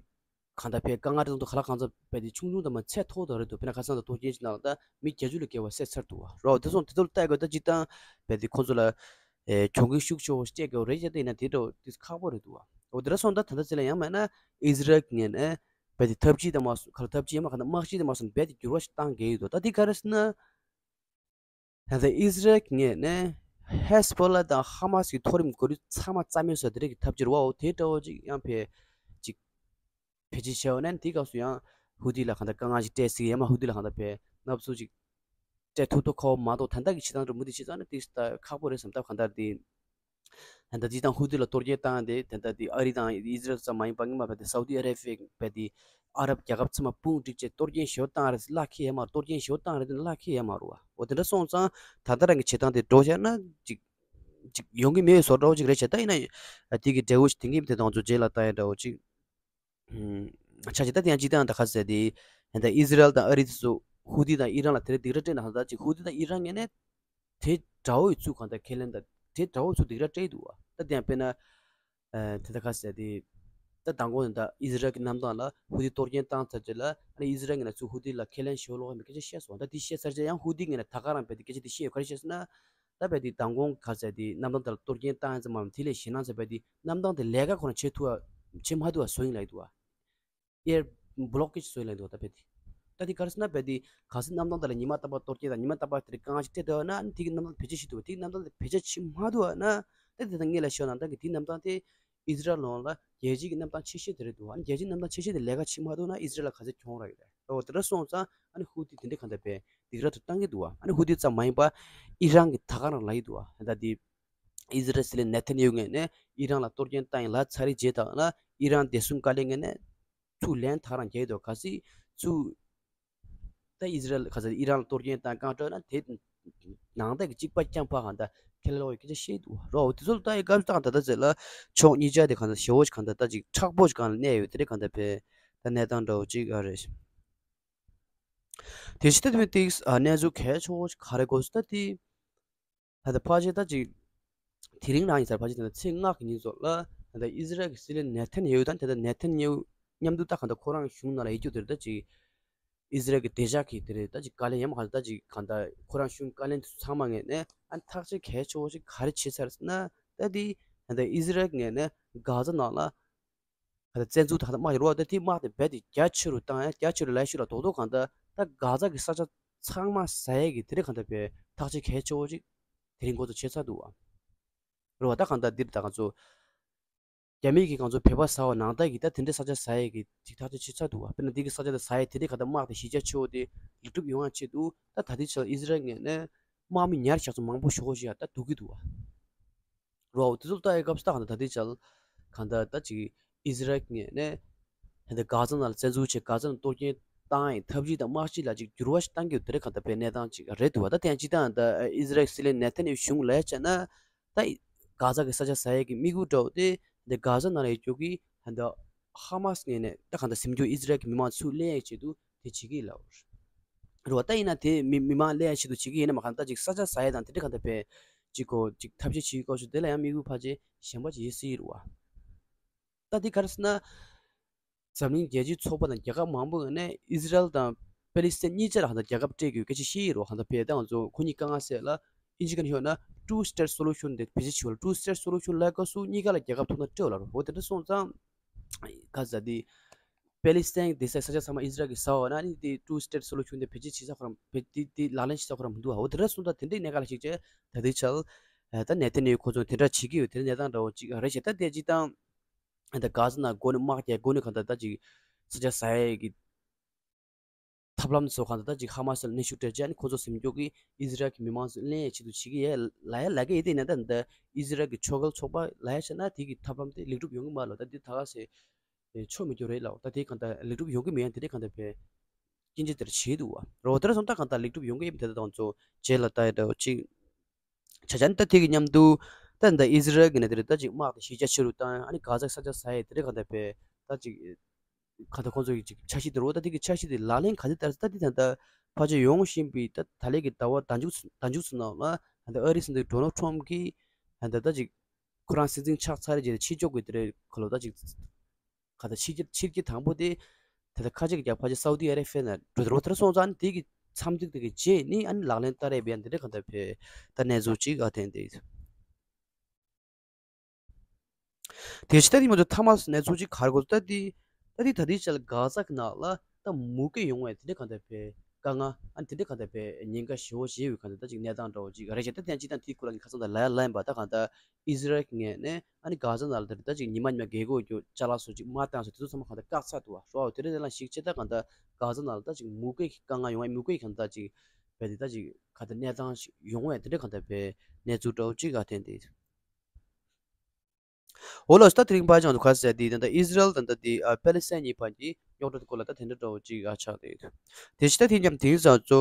གང་ལྟར་བས་དཀའ་ངལ་དེ་ཚོ་ག་ལ་གང་ཚ་བས་དེ་ཆུང་ཆུང་དང་མ་ཚད་མཐོ་དང་རེད་འདུག་དཔེར་ན་ཁ་སང་དུ་གཏོར་སྐྱོན་ཞིག་གནང་ལ་ད་མི་བརྒྱད་ཅུ་ལ་བརྒལ་བ་བསད་ཚར་འདུག་བ། རོ་དེ་སོང་དེ་ཚོ་ལ་ལྟ་དགོས་ད་སྤྱིར་བཏང་བས་དེ་ཁོང་ཚོ་ལ་ཨེ་གྱོང་གུན་ཤུགས་ཆེ་བོ་སྤྲད་དགོས་རེད་ཅེས་བལྟས་ན་དེ་འདྲ་དེ་ཁག་པོ་རེད་འདུག་བ། འོ་དེ་འདྲ་སོང་ད་ད་ལྟ་ཚེ་ལ་ཡང་མེད་ན་ཨི་ཟི་རལ་གྱི་ངོས་ནས་བས་དེ་ཐབས་ཇུས་དང་མ་སོང་ག་ལ་ཐབས་ཇུས་ཡང་མ་ག་ན་དམག་ཇུས་དང་མ་སོང་བས་དེ་འགྱུར་བ་ཞིག་བཏང་གི་ཡོད་འདུག་ད་དེ་ག་རེ་ཟེར་ན། ད་ལྟ་ཨི་ཟི་རལ་གྱི་ངོས་ནས་ཧེ་ཟ་བྷོ་ལ་དང་ཧ་མ་སི་གི་མཐོ་རིམ་གོ་སྒྲིག་ཚང་མ་རྩ་མེད་བཟོ་དེ་རིགས་ཀྱི་ཐབས་ཇུས་རེད་བ། འོ་དེ་འདྲ་བོ་ཅིག་ཡང་བས་ཅིག་བེད་སྤྱོད་བྱས་པ་ན་དེའི་སྐབས་སུ་ཡང་ཧུ་ཏི་ལ་གང་ལྟར་དཀའ་ངལ་ཅིག་སྤྲད་སྲིད་ཡང་མ་ཧུ་ཏི་ལ་གང་ལྟར་བས་སྣབས་ཚུགས་ཅིག་སྤྲད་ཐུབ་ཐུབ་ཁོ་མ་གཏོགས་ད་ལྟ་གི་བྱེད་སྟངས་འདྲ་མུ་མཐུད་བྱེད་ཙང་ན་དེ་ད་ཁག་པོ་རེད་བསམ་སྟབས་གང་ལྟར་དེ། ད་ལྟ་དེ་དང་ཧུ་ཏི་ལ་གཏོར་སྐྱོན་བཏང་སྟེ་ད་ལྟ་དེ་ཨ་རི་དང་ཨི་ཟི་རལ་ཙམ་མ་ཡིན་པ་སྔོན་མ་བས་དེ་སའུ་ཏི་ཨ་རེ་བྷི་ཡ་བས་དེ་ཨ་རབ་རྒྱལ་ཁབ་ཚང་མ་དཔུང་བསྒྲིགས་བྱས་གཏོར་སྐྱོན་ཞེ་པོ་བཏང་རེད་ལ་ཁེ་ཡ་མ་གཏོར་སྐྱོན་ཞེ་པོ་བཏང་རེད་དེ་ལ་ཁེ་ཡ་མ་རུ་བ། འོ་དེ་འདྲ་སོང་ཙང་ད་ལྟ་རང་གི་བྱེད་སྟངས་དེ་འགྲོ་བྱས་ན་ཅིག་ཅིག་ཡོང་གི་མེད་བཟོ་འདྲ་བོ་ཅིག་རེད་བྱས། ད་ཡིན་ན་དེ་གི་འབྲས་བུ་ཞིག་དེང་གི་མི་དེ་དང་ཚོ་རྗེས་ལ་ལྟ་ཡ་འདྲ་བོ་ཅིག་ཆ་ཅིག་ད་དེ་ཡང་ཅིག་ད་ཡང་ད་ག་ཟེར་དེ་ད་ཨི་ཟི་རལ་དང་ཨ་རི་དེ་ཚོ་ཧུ་ཏི་དང་ཨི་རན་ལ་དེ་རིང་སྡིགས་ར་སྤྲད་ན་ད་ཅིག་ཧུ་ཏི་དང་ཨི་རན་ངོས་ནས་དེ་འདྲ་བོ་ཡི་ཚུལ་གང་ལྟར་ཁས་ལེན་དང་དེ་འདྲ་བོ་ཚུལ་སྡིགས་ར་སྤྲད་འདུག་བ། ད་དེ་ཡང་དཔེར་ན་ཨ་དེ་ད་ག་ཟེར་དེ་ད་མདང་དགོང་ད་ཨི་ཟི་རལ་གྱི་གནམ་ཐང་ལ་ཧུ་ཏི་གཏོར་སྐྱོན་བཏང་ཚར་རྗེས་ལ་ཨ་ནི་ཨི་ཟི་རལ་ངོས་ནས་ཚུར་ཧུ་ཏི་ལ་ཁས་ལེན་ཞུ་ལོག་མེད་སྐད་ཆ་བཤད་སོང་། ད་དེ་བཤད་ཚར་རྗེས་ཡང་ཧུ་ཏི་ངོས་ནས་ད་ག་རང་བས་དེ་སྐད་ཆ་དེ་བཤད་ཡོད། ག་རེ་བཤད་ཟེར་ན། ད་བས་དེ་མདང་དགོང་ག་ཟེར་དེ་གནམ་ཐང་དེ་ལ་གཏོར་སྐྱོན་བཏང་ཡིན་ཙམ་མ་དེ་ལས་ཞེད་སྣང་ཟེར་བས་དེ་གནམ་ཐང་དེ་ལས་ཀ་ཁོ་རང་བྱེད་ཐུབ་བ་བྱེད་མ་ཐུབ་བ་བཟོ་ཡིན་ལབ་ཡི་འདུག་བ། ཨེར་བྷི་ལོག་ཀེ་ཇི་བཟོ་ཡིན་ལབ་ཡི་འདུག་བ། ད་བས་དེ་ད་དེ་ག་རེ་ཟེར་ན་བས་དེ་ག་ཟེར་གནམ་ཐང་དེ་ལ་ཉི་མ་རྟག་པར་གཏོར་སྐྱོན་དང་ཉི་མ་རྟག་པར་དེ་རིང་དཀའ་ངལ་ཞིག་འཕྲད་འདུག་ན་ཨ་ནི་དེ་གི་གནམ་ཐང་དེ་བེད་སྤྱོད་བྱེད་ཐུབ་བ། དེ་གི་གནམ་ཐང་དེ་བེད་སྤྱོད་བྱེད་མ་ཐུབ་བ་ན་ད་དེ་ད་སྔོན་ལ་ཤོད་ན་ད་གི་དེ་གནམ་ཐང་དེ་ཨི་ཟི་རལ་ནང་ལ་རྒྱལ་སྤྱིའི་གི་གནམ་ཐང་ཆེ་ཤོས་དེ་རེད་འདུག་ཨ་ནི་རྒྱལ་སྤྱིའི་གནམ་ཐང་ཆེ་ཤོས་དེ་ལས་ཀ་བྱེད་མ་ཐུབ་ན་ཨི་ཟི་རལ་ལ་ག་ཚོད་གྱོང་རག་གི་རེད། འོ་དེ་འདྲ་སོང་ཙང་ཨ་ནི་ཧུ་ཏི་དེ་འདྲའི་གང་ལྟར་བས་སྡིགས་ར་དུ་བཏང་གི་འདུག་ཨ་ནི་ཧུ་ཏི་ཙམ་མ་ཡིན་པ་ཨི་རན་གྱི་ད་ག་རང་ལབ་ཡི་འདུག་ཨ་ད་དེ་ཨི་ཟི་རལ་སྲིད་བློན་ནེ་ཐན་ཡ་ཧུ་ངོས་ནས་ཨི་རན་ལ་གཏོར་སྐྱོན་བཏང་ཡིན་ལབ་ཚར་རེད་བྱས་དང་ལ་ཨི་རན་བདེ་སྲུང་བཀའ་བློན་ངོས་ནས་ཚུར་ལན་ད་ག་རང་རྒྱག་གི་འདུག་གལ་སྲིད་ཚུར་ད་ཨི་ཟི་རལ་ག་ཚོད་ཨི་རན་ལ་གཏོར་སྐྱོན་བཏང་བཀག་འགྲོ་ན་དེ་ནང་བསྟན་གྱི་གཅིག་པ་རྐྱང་པ་གང་ལྟར་ཁས་ལེན་ལོག་ཡོད་སྐད་ཆ་བཤད་འདུག་རོ། དེ་ཚོ་ལ་ད་ཡི་སྐབས་སུ་ད་གང་ལྟར་ད་ཚེ་ལ་ཕྱོགས་གཉིས་ཆ་དེ་གང་ལྟར་ཞེ་བོ་ཞིག་གང་ལྟར་ད་ཅིག་མཁྲེགས་པོ་ཞིག་གང་ལ་གནས་ཡོད་དེ་རེད་གང་ལྟར་བས་ད་གནས་སྟངས་འདྲ་བོ་ཅིག་ཨ་རེད། དེ་ཕྱི་ད་དེ་ཏིག་ཨ་གནས་ཚུལ་གལ་ཆེ་བོ་ཞིག་ག་རེ་དགོས་སུ་ད་དེ་ད་ད་ཕལ་ཆེར་ད་ཅིག་དེ་རིང་རང་ཡིན་ས་རེད། ཕལ་ཆེར་ད་ད་ཚེས་ལྔ་གི་ཉིན་ཚོ་ལ་ད་ད་ཨི་ཟི་རལ་གྱི་སྲིད་བློན་ནེ་ཐན་ཡ་ཧུ་དང་དེ་ད་ནེ་ཐན་ཡ་ཧུ་མཉམ་དུ་ད་གང་ལྟར་ཁོ་རང་གཞུང་ནང་ལ་ཡིད་སྐྱོ་དེ་རེད་ད་ཅིག་ཨི་ཟི་རལ་གྱི་བདེ་འཇགས་ཀྱི་དེ་རེད། ད་ཅིག་བཀའ་བློན་ཡང་མ་ག་ད་ཅིག་གང་ལྟར་ཁོ་རང་གཞུང་བཀའ་བློན་དེ་ཚོ་ཚང་མ་ངོས་ནས་ཨ་ནི་ཐག་གཅོད་གལ་ཆེ་བོ་ཞིག་ག་རེ་བྱས་ཚར་ཟེར་ན། ད་དེ་ད་ལྟ་ཨི་ཟི་རལ་ངོས་ནས་གྷ་ཛ་ནང་ལ་ད་ལྟ་བཙན་འཛུལ་ད་ལྟ་དམག་ཡོད་རེད་བ། ད་དེ་དམག་དེ་རྦད་དེ་རྒྱ་ཆེ་རུ་བཏང་ཡ། རྒྱ་ཆེ་རུ་ལབ་ཤུགས་ལ་རྡོག་རྡོག་གང་ལྟར་ད་གྷ་ཛ་གི་ས་ཆ་ཚང་མ་ཟ་ཡས་ཀྱི་དེ་རེད། གང་ལྟར་བས་ཐག་གཅོད་གལ་ཆེ་བོ་ཅིག་དེ་རིང་འགོ་ཚུགས་བྱས་ཚར་འདུག་བ། རེད་བ། ད་གང་ལྟར་འདིར་ད་ང་ཚོ་རྒྱ་མི་གིས་ང་ཚོ་བོད་པ་ཟ་བ་ནང་ལྟར་གྱི་ད་དེ་འདྲའི་ས་ཆ་ཟ་ཡས་ཀྱི་ཅིག་ཐག་གཅོད་བྱས་ཚར་འདུག་བ། དཔེར་ན་འདི་གི་ས་ཆ་དེ་ཟ་ཡས་དེ་འདྲའི་གང་ལྟར་དམག་དེ་གཞི་རྒྱ་ཆེ་བོ་དེ་ལེགས་གྲུབ་ཡོང་ཡ་ཆེད་དུ་ད་ད་ལྟའི་ཆར་ཨི་ཟི་རལ་ངོས་ནས་དམག་མི་ཉར་བཞག་ཚོ་མང་པོ་ཞེ་པོ་ཞིག་ཡ་ད་སྡུག་གི་འདུག་བ། རོ་དེ་ཚོ་ལྟ་ཡི་སྐབས་སུ་ད་གང་ལྟར་ད་ལྟའི་ཆར་གང་ལྟར་ད་ཅིག་ཨི་ཟི་རལ་ངོས་ནས་ད་ལྟ་གྷ་ཛ་ནང་ལ་བཙན་འཛུལ་བྱས། གྷ་ཛ་ནང་གཏོར་སྐྱོན་བཏང་ཡི་འཐབ་ཇུས་དང་དམག་སྤྱི་ལ་ཅིག་འགྱུར་བ་ཞིག་བཏང་གི་ཡོད། དེ་རེད། གང་ལྟར་བས་གནས་སྟངས་ཅིག་རེད་འདུག་བ། ད་དེ་ཡང་སྤྱི་བཏང་ད་ཨི་ཟི་རལ་སྲིད་བློན་ནེ་ཐན་ཡ་ཧུ་གཞུང་ལ་བྱས་ན་ད་གྷ་ཛ་གི་ས་ཆ་ཟ་ཡས་ཀྱི་དམིགས་ཡུལ་འདྲ་བོ་དེ་ད་གྷ་ཛ་ནང་ལ་ཡོད་རྒྱུ་གི་ད་ཧ་མ་སི་ངོས་ནས་ད་གང་ལྟར་ཟིན་རྒྱུ་ཨི་ཟི་རལ་གྱི་མི་མང་ཚུར་ལེན་ཡས་ཆེད་དུ་དེ་བྱེད་ཀྱི་ལབ་རེད་བ། ད་ཡིན་ན་དེ་མི་མི་མང་ལེན་ཡས་ཆེད་དུ་བྱེད་ཀྱི་ཡིན་ན་མ་གང་ལྟར་ཅིག་ས་ཆ་ཟ་ཡས་དང་དེ་འདྲ་གང་ལྟར་བས་ཅིག་གོ་ཅིག་ཐབས་ཤེས་བྱེད་ཀྱི་སྐོར་ཞིག་དེ་ལ་ཡང་དམིགས་ཡུལ་ཕལ་ཆེར་གཞན་པ་ཅིག་ཡོད་སྲིད་རེད་བ། ད་དེ་ག་རེ་ཟེར་ན། འཛམ་གླིང་རྒྱལ་སྤྱིའི་ཚོགས་པ་དང་རྒྱལ་ཁབ་མང་པོ་ནས་ཨི་ཟི་རལ་དང་པེ་ལི་སི་ཐན་གཉིས་ཆ་ལ་གང་ལྟར་རྒྱལ་ཁབ་སྤྲད་དགོས་སྐད་ཆ་བཤད་ཡོད་རེད་བ། གང་ལྟར་བས་ད་ང་ཚོ་ཁོ་གཉིས་དཀའ་ངལ་སེལ་ལ་ཨིན་ཇི་སྐད་ནས་ཤོད་ན་two state solution དེ་བེད་སྤྱོད་བྱེད་དགོས་རེད། two state solution ལབ་སྐབས་སུ་གཉིས་ཀ་ལ་རྒྱལ་ཁབ་ཐོབ་ཐང་སྤྲད་ཡོད་ལབ་རེད་བ། འོ་དེ་འདྲ་སོང་ཙང་ག་ཟེར་དེ་པེ་ལི་སི་ཐན་དེ་ས་ས་ཆ་ཚང་མ་ཨི་ཟི་རལ་གྱིས་ཟ་བ་ན་ཨ་ནི་དེ་two state solution དེ་བེད་སྤྱོད་བྱེད་ས་ཁོ་རང་བེད་དེ་དེ་ལག་ལེན་བྱེད་ས་ཁོ་རང་མི་འདུག་བ། འོ་དེ་འདྲ་སོང་ཙང་དེ་འདྲའི་གནས་སྐབས་ལ་གཞིགས་བྱས་ད་ལྟའི་ཆར་ད་ནེ་ཐན་ཡ་ཧུ་ཁོ་ཚོ་དེ་འདྲ་བྱེད་ཀྱི་ཡོད། དེ་གནས་སྟངས་འདྲ་བོ་ཅིག་རེད་བྱས། ད་དེ་སྤྱི་བཏང་ད་གྷ་ཛ་ནང་སྒོ་ནས་དམག་རྒྱག་སྒོ་ནས་གང་ལྟར་ད་ཅིག་ས་ཆ་ཟ་ཡས་ཀྱི་ཐབས་ལམ་ཚོ་གང་ལྟར་ད་ཅིག་ཧ་མ་སི་ལ་གནོན་ཤུགས་སྤྲད་བྱས་ཨ་ནི་ཁོ་ཚོ་ཟིན་རྒྱུ་གི་ཨི་ཟི་རལ་གྱི་མི་མང་ཚོ་ལེན་ཡས་ཆེད་དུ་བྱེད་ཀྱི་ཡས་ལབ་ཡས་ལབ་ཀྱི་ཡོད། དེ་ཡིན་ན་ད་ད་ཨི་ཟི་རལ་གྱི་ཕྱོགས་འགལ་ཚོགས་པ་ལབ་ཡས་བྱས་ན་དེ་གི་ཐབས་ལམ་དེ་ལེགས་གྲུབ་ཡོང་གི་མ་རེད་ལབ། ད་དེ་ད་ག་སེ་ཆོ་མི་འགྱུར་རེད་ལབ། ད་དེ་གང་ལྟར་ལེགས་གྲུབ་ཡོང་གི་མེད་ཡ་དེ་འདྲ་གང་ལྟར་བས་སྐྱིན་ཆ་དེར་བྱེད་འདུག་བ། རོ་དེར་སོང་ད་གང་ལྟར་ལེགས་གྲུབ་ཡོང་གི་ཡོད་མེད་དེ་ད་ང་ཚོ་རྗེས་ལ་ལྟ་ཡ་འདྲ་བོ་ཅིག་ཆ་ཆ་ནི་ད་དེ་གི་མཉམ་དུ་ད་ད་ཨི་ཟི་རལ་གྱི་ནས་དེ་རེད། ད་ཅིག་དམག་དེ་གཞི་རྒྱ་ཆེ་རུ་བཏང་ཨ་ནི་གྷ་ཛ་ས་ཆ་ཟ་ཡས་དེ་རེད། གང་ལྟར་བས་ད་ཅིག་གང་ལྟར་ཁོང་ཚོ་གི་ཅིག་འཆར་གཞི་དེ་རེད། ད་དེ་གི་འཆར་གཞི་དེ་ལག་ལེན་ག་དེ་བསྟར་ད་དེ་ད་ད་ཕལ་ཆེར་ཡོང་བཞིན་པའི་ད་ད་ལན་གྱི་ཟླ་བ་ཟླ་མཇུག་ཟླ་མཇུག་ཚོ་ནང་ལ་ད་ཨ་རིའི་སྲིད་འཛིན་ཌོ་ནལ་ཊམ་གྱིས་ད་ད་ཅིག་ཁོ་རང་སྲིད་འཛིན་ཆགས་ཚར་རྗེས་ཕྱི་ཕྱོགས་ཀྱི་དེ་རེད་ཁ་ལོ་ད་ཅིག་ག་ད་ཕྱི་རྒྱལ་ཕྱི་རྒྱལ་དང་པོ་དེ་ད་ལྟ་ཁ་ཆེ་གི་རྒྱལ་ཁབ་ཕལ་ཆེར་སའུ་ཏི་ཨ་རེ་ཕི་ཡ་ན་འགྲོ་འགྲོ་དེར་སོང་ཙང་ཨ་ནི་དེ་གི་མཚམས་ཐིག་དེ་གི་རྗེས་ནི་ཨ་ནི་ལག་ལེན་བསྟར་ཡས་བས་འདི་འདྲ་གང་ལྟར་བས་ད་གནས་ཚུལ་ཅིག་ཨ་ཐེན་དེ། དེ་ཕྱི་ད་དེ་མ་གཏོགས་ཐ་མ་གནས་ཚུལ་ཅིག་ག་རེ་གོ་ད་དེ་ད་དེ་ད་དེ་ཆ་ལ་གྷ་ཛ་གི་ནང་ལ་ད་མུ་གེ་ཡོང་བས་དེ་འདྲ་གང་ལྟར་བས་དཀའ་ངལ་ཨ་ནི་དེ་འདྲ་གང་ལྟར་བས་ཉེན་ཁ་ཞེ་བོ་ཞེ་བའི་གང་ལྟར་ད་ཅིག་གནས་སྟངས་འདྲ་བོ་ཅིག་རེད་ཤག་ད་དེ་ཅི་ད་དེ་སྐོར་ལ་ངས་ཁ་སང་ད་ལ་ཡ་ལ་ཡིན་པ་ད་གང་ལྟར། ཨི་ཟི་རལ་གྱི་ངོས་ནས་ཨ་ནི་གྷ་ཛ་ནང་ལ་དེར་ད་ཅིག་ཉི་མ་ཉི་མ་རྒྱལ་སྒོ་རྒྱུ་ཅ་ལག་སོགས་ཅིག་མ་བཏང་ཟེར་དེ་ཚོ་ཚང་མ་གང་ལྟར་བཀག་ཚར་འདུག་བ། རོ་དེ་རིང་དེ་ལ་ཞིག་ཆེ་ད་གང་ལྟར་གྷ་ཛ་ནང་ལ་ད་ཅིག་མུ་གེ་གི་དཀའ་ངལ་ཡོང་བའི་མུ་གེ་གང་ལྟར་ཅིག་བས་དེ་ད་ཅིག་ག་ད་གནས་སྟངས་ཤིག་ཡོང་བས་དེ་འདྲ་གང་ལྟར་བས་གནས་ཚུལ་འདྲ་བོ་ཅིག་ག་ཐེན་དེ། འོ་ལགས་སོ། ད་དེ་རིང་ཕལ་ཆེར་ང་ཚོ་ག་ཟེར་དེ་ད་ལྟ་ཨི་ཟི་རལ་དང་ད་དེ་ཨ་པེ་ལི་སི་ཐན་གཉིས་བར་གྱི་རྙོག་དྲ་དེ་སྐོར་ལ་ད་དེ་འདྲ་འདྲ་བོ་ཅིག་ཨ་ཆགས་དེ། དེ་ཕྱི་ད་དེ་མཉམ་དེང་སང་ཚོ།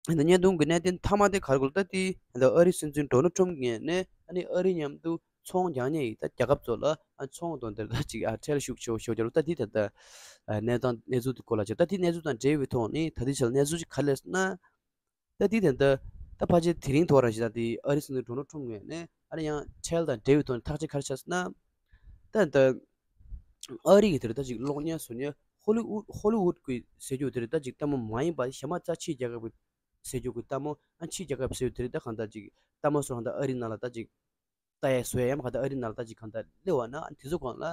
ད་བརྙན་ཐུང་གི་གནད་དོན་མཐའ་མ་དེ་ག་རེ་གོ་ལ་ད་དེ་ད་ཨ་རིའི་སྲིད་འཛིན་ཌོ་ནལ་ཊམ་ངོས་ནས་ཨ་ནི་ཨ་རི་མཉམ་དུ་ཚོང་རྒྱག་མཁན་ཡི་ད་རྒྱལ་ཁབ་ཚོ་ལ་ཨ་ཚོང་དང་དེར་ད་ཅིག་ཨ་ཁྲལ་ཤུགས་ཆེ་བོ་ཤོར་རྒྱུ་རུ་ད་དེ་ད་ད་གནས་སྟངས་གནས་ཚུལ་དེ་སྐོར་ལ་ཅིག་ད་དེ་གནས་ཚུལ་དང་འབྲེལ་བའི་ཐོག་ནས་ད་དེ་ཆ་ལ་གནས་ཚུལ་ཅིག་ག་རེ་ལབ་ན། ད་དེ་ད་ད་ད་ཕལ་ཆེར་དེ་རིང་ཐོག་རང་ཞིག་ད་དེ་ཨ་རིའི་སྲིད་འཛིན་ཌོ་ནལ་ཊམ་ངོས་ནས་ཨ་ནི་ཡང་ཁྲལ་དང་འབྲེལ་བའི་ཐོག་ནས་ཐག་གཅོད་ག་རེ་བྱས་ན། ད་ད་ཨ་རི་གི་དེར་ད་ཅིག་གློག་བརྙན་བཟོ་མཁན་ཧོ་ལི་ཝུད་ཧོ་ལི་ཝུད་གི་ཟེར་རྒྱུ་དེར་ད་ཅིག་ལྟད་མོ་མ་ཡིན་པ་གཞན་མ་རྩ་ཕྱི་རྒྱལ་ཁབ་གི་ཟེར་རྒྱུ་གི་ལྟད་མོ་ཨ་ཕྱི་རྒྱལ་ཁབ་ཟེར་རྒྱུ་དེར་ད་གང་ལྟར་ཅིག་ལྟད་མོ་བཟོ་རང་ད་ཨ་རི་ནང་ལ་ད་ཅིག་ལྟ་ཡ་བཟོ་ཡ་ཡང་མ་གང་ལྟར་ཨ་རི་ནང་ལ་ད་ཅིག་གང་ལྟར་སླེབས་པ་ན་ཨ་དེ་ཚོ་གང་ལ་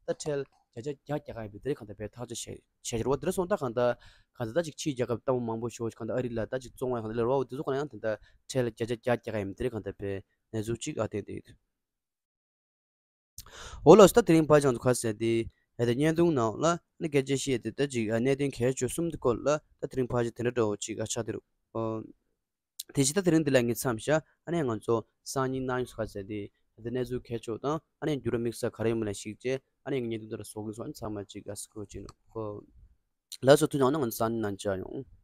ད་ཁྲལ་བརྒྱ་ཆ་བརྒྱ་རྒྱག་ག་ཡིན་པའི་དེ་རིང་གང་ལྟར་བས་ཐག་གཅོད་བྱས་བྱས་རེད་བ། དེ་རིང་སོང་ད་གང་ལྟར་གང་ལྟར་ད་ཅིག་ཕྱི་རྒྱལ་ཁབ་ལྟད་མོ་མང་པོ་ཞིག་གང་ལྟར་ཨ་རི་ལ་ད་ཅིག་བཙོང་བ་ཡང་གང་ལྟར་སླེབས་རེད་བ། དེ་ཚོ་གང་ལ་ཡང་དེ་ལྟར་ཁྲལ་བརྒྱ་ཆ་བརྒྱ་རྒྱག་ག་ཡིན་པའི་དེ་རིང་གང་ལྟར་བས་གནས་ཚུལ་ཅིག་ཨ་བསྟན་ཏེ་ཡོད། འོ་ལགས་སོ། ད་དེ་རིང་ཕལ་ཆེར་ང་ཚོ་ག་ཟེར་དེ་ཨ་ད་བརྙན་ཐུང་ནང་ལ་ནི་སྐད་ཆ་བཤད་དེ་ད་ཅིག་ཨ་གནད་དོན་གལ་ཆེ་གསུམ་དེ་སྐོར་ལ་ད་དེ་རིང་ཕལ་ཆེར་དེ་འདྲ་འདྲ་བོ་ཅིག་ཨ་ཆགས་བསྡད་རེད། ཨོ། དེ་བཞིན་ད་དེ་རིང་འདི་ལ་ངས་མཚམས་བཞག་ཨ་ནི་ང་ཚོ་སང་ཉིན་གནངས་ཉིན་སོགས་ག་ཟེར་དེ་ཨ་ད་གནས་ཚུལ་གལ་ཆེ་དང་ཨ་ནི་འགྱུར་བ་དམིགས་བསལ་ག་རེ་ཡོད་མེད་ལ་གཞིགས་བྱས་ཨ་ནི་ངས་བརྙན་ཐུང་འདི་ལ་བཟོ་གི་སོང་། ཨ་ནི་ཚང་མ་ཅིག་ཨ་སི་ཁུར་བྱེད་ནོ། ཨོ། ལགས་སོ། ཐུགས་རྗེ་གནང་། ང་ཚོ་སང་ཉིན་ནང་མཇལ་ཡོང་།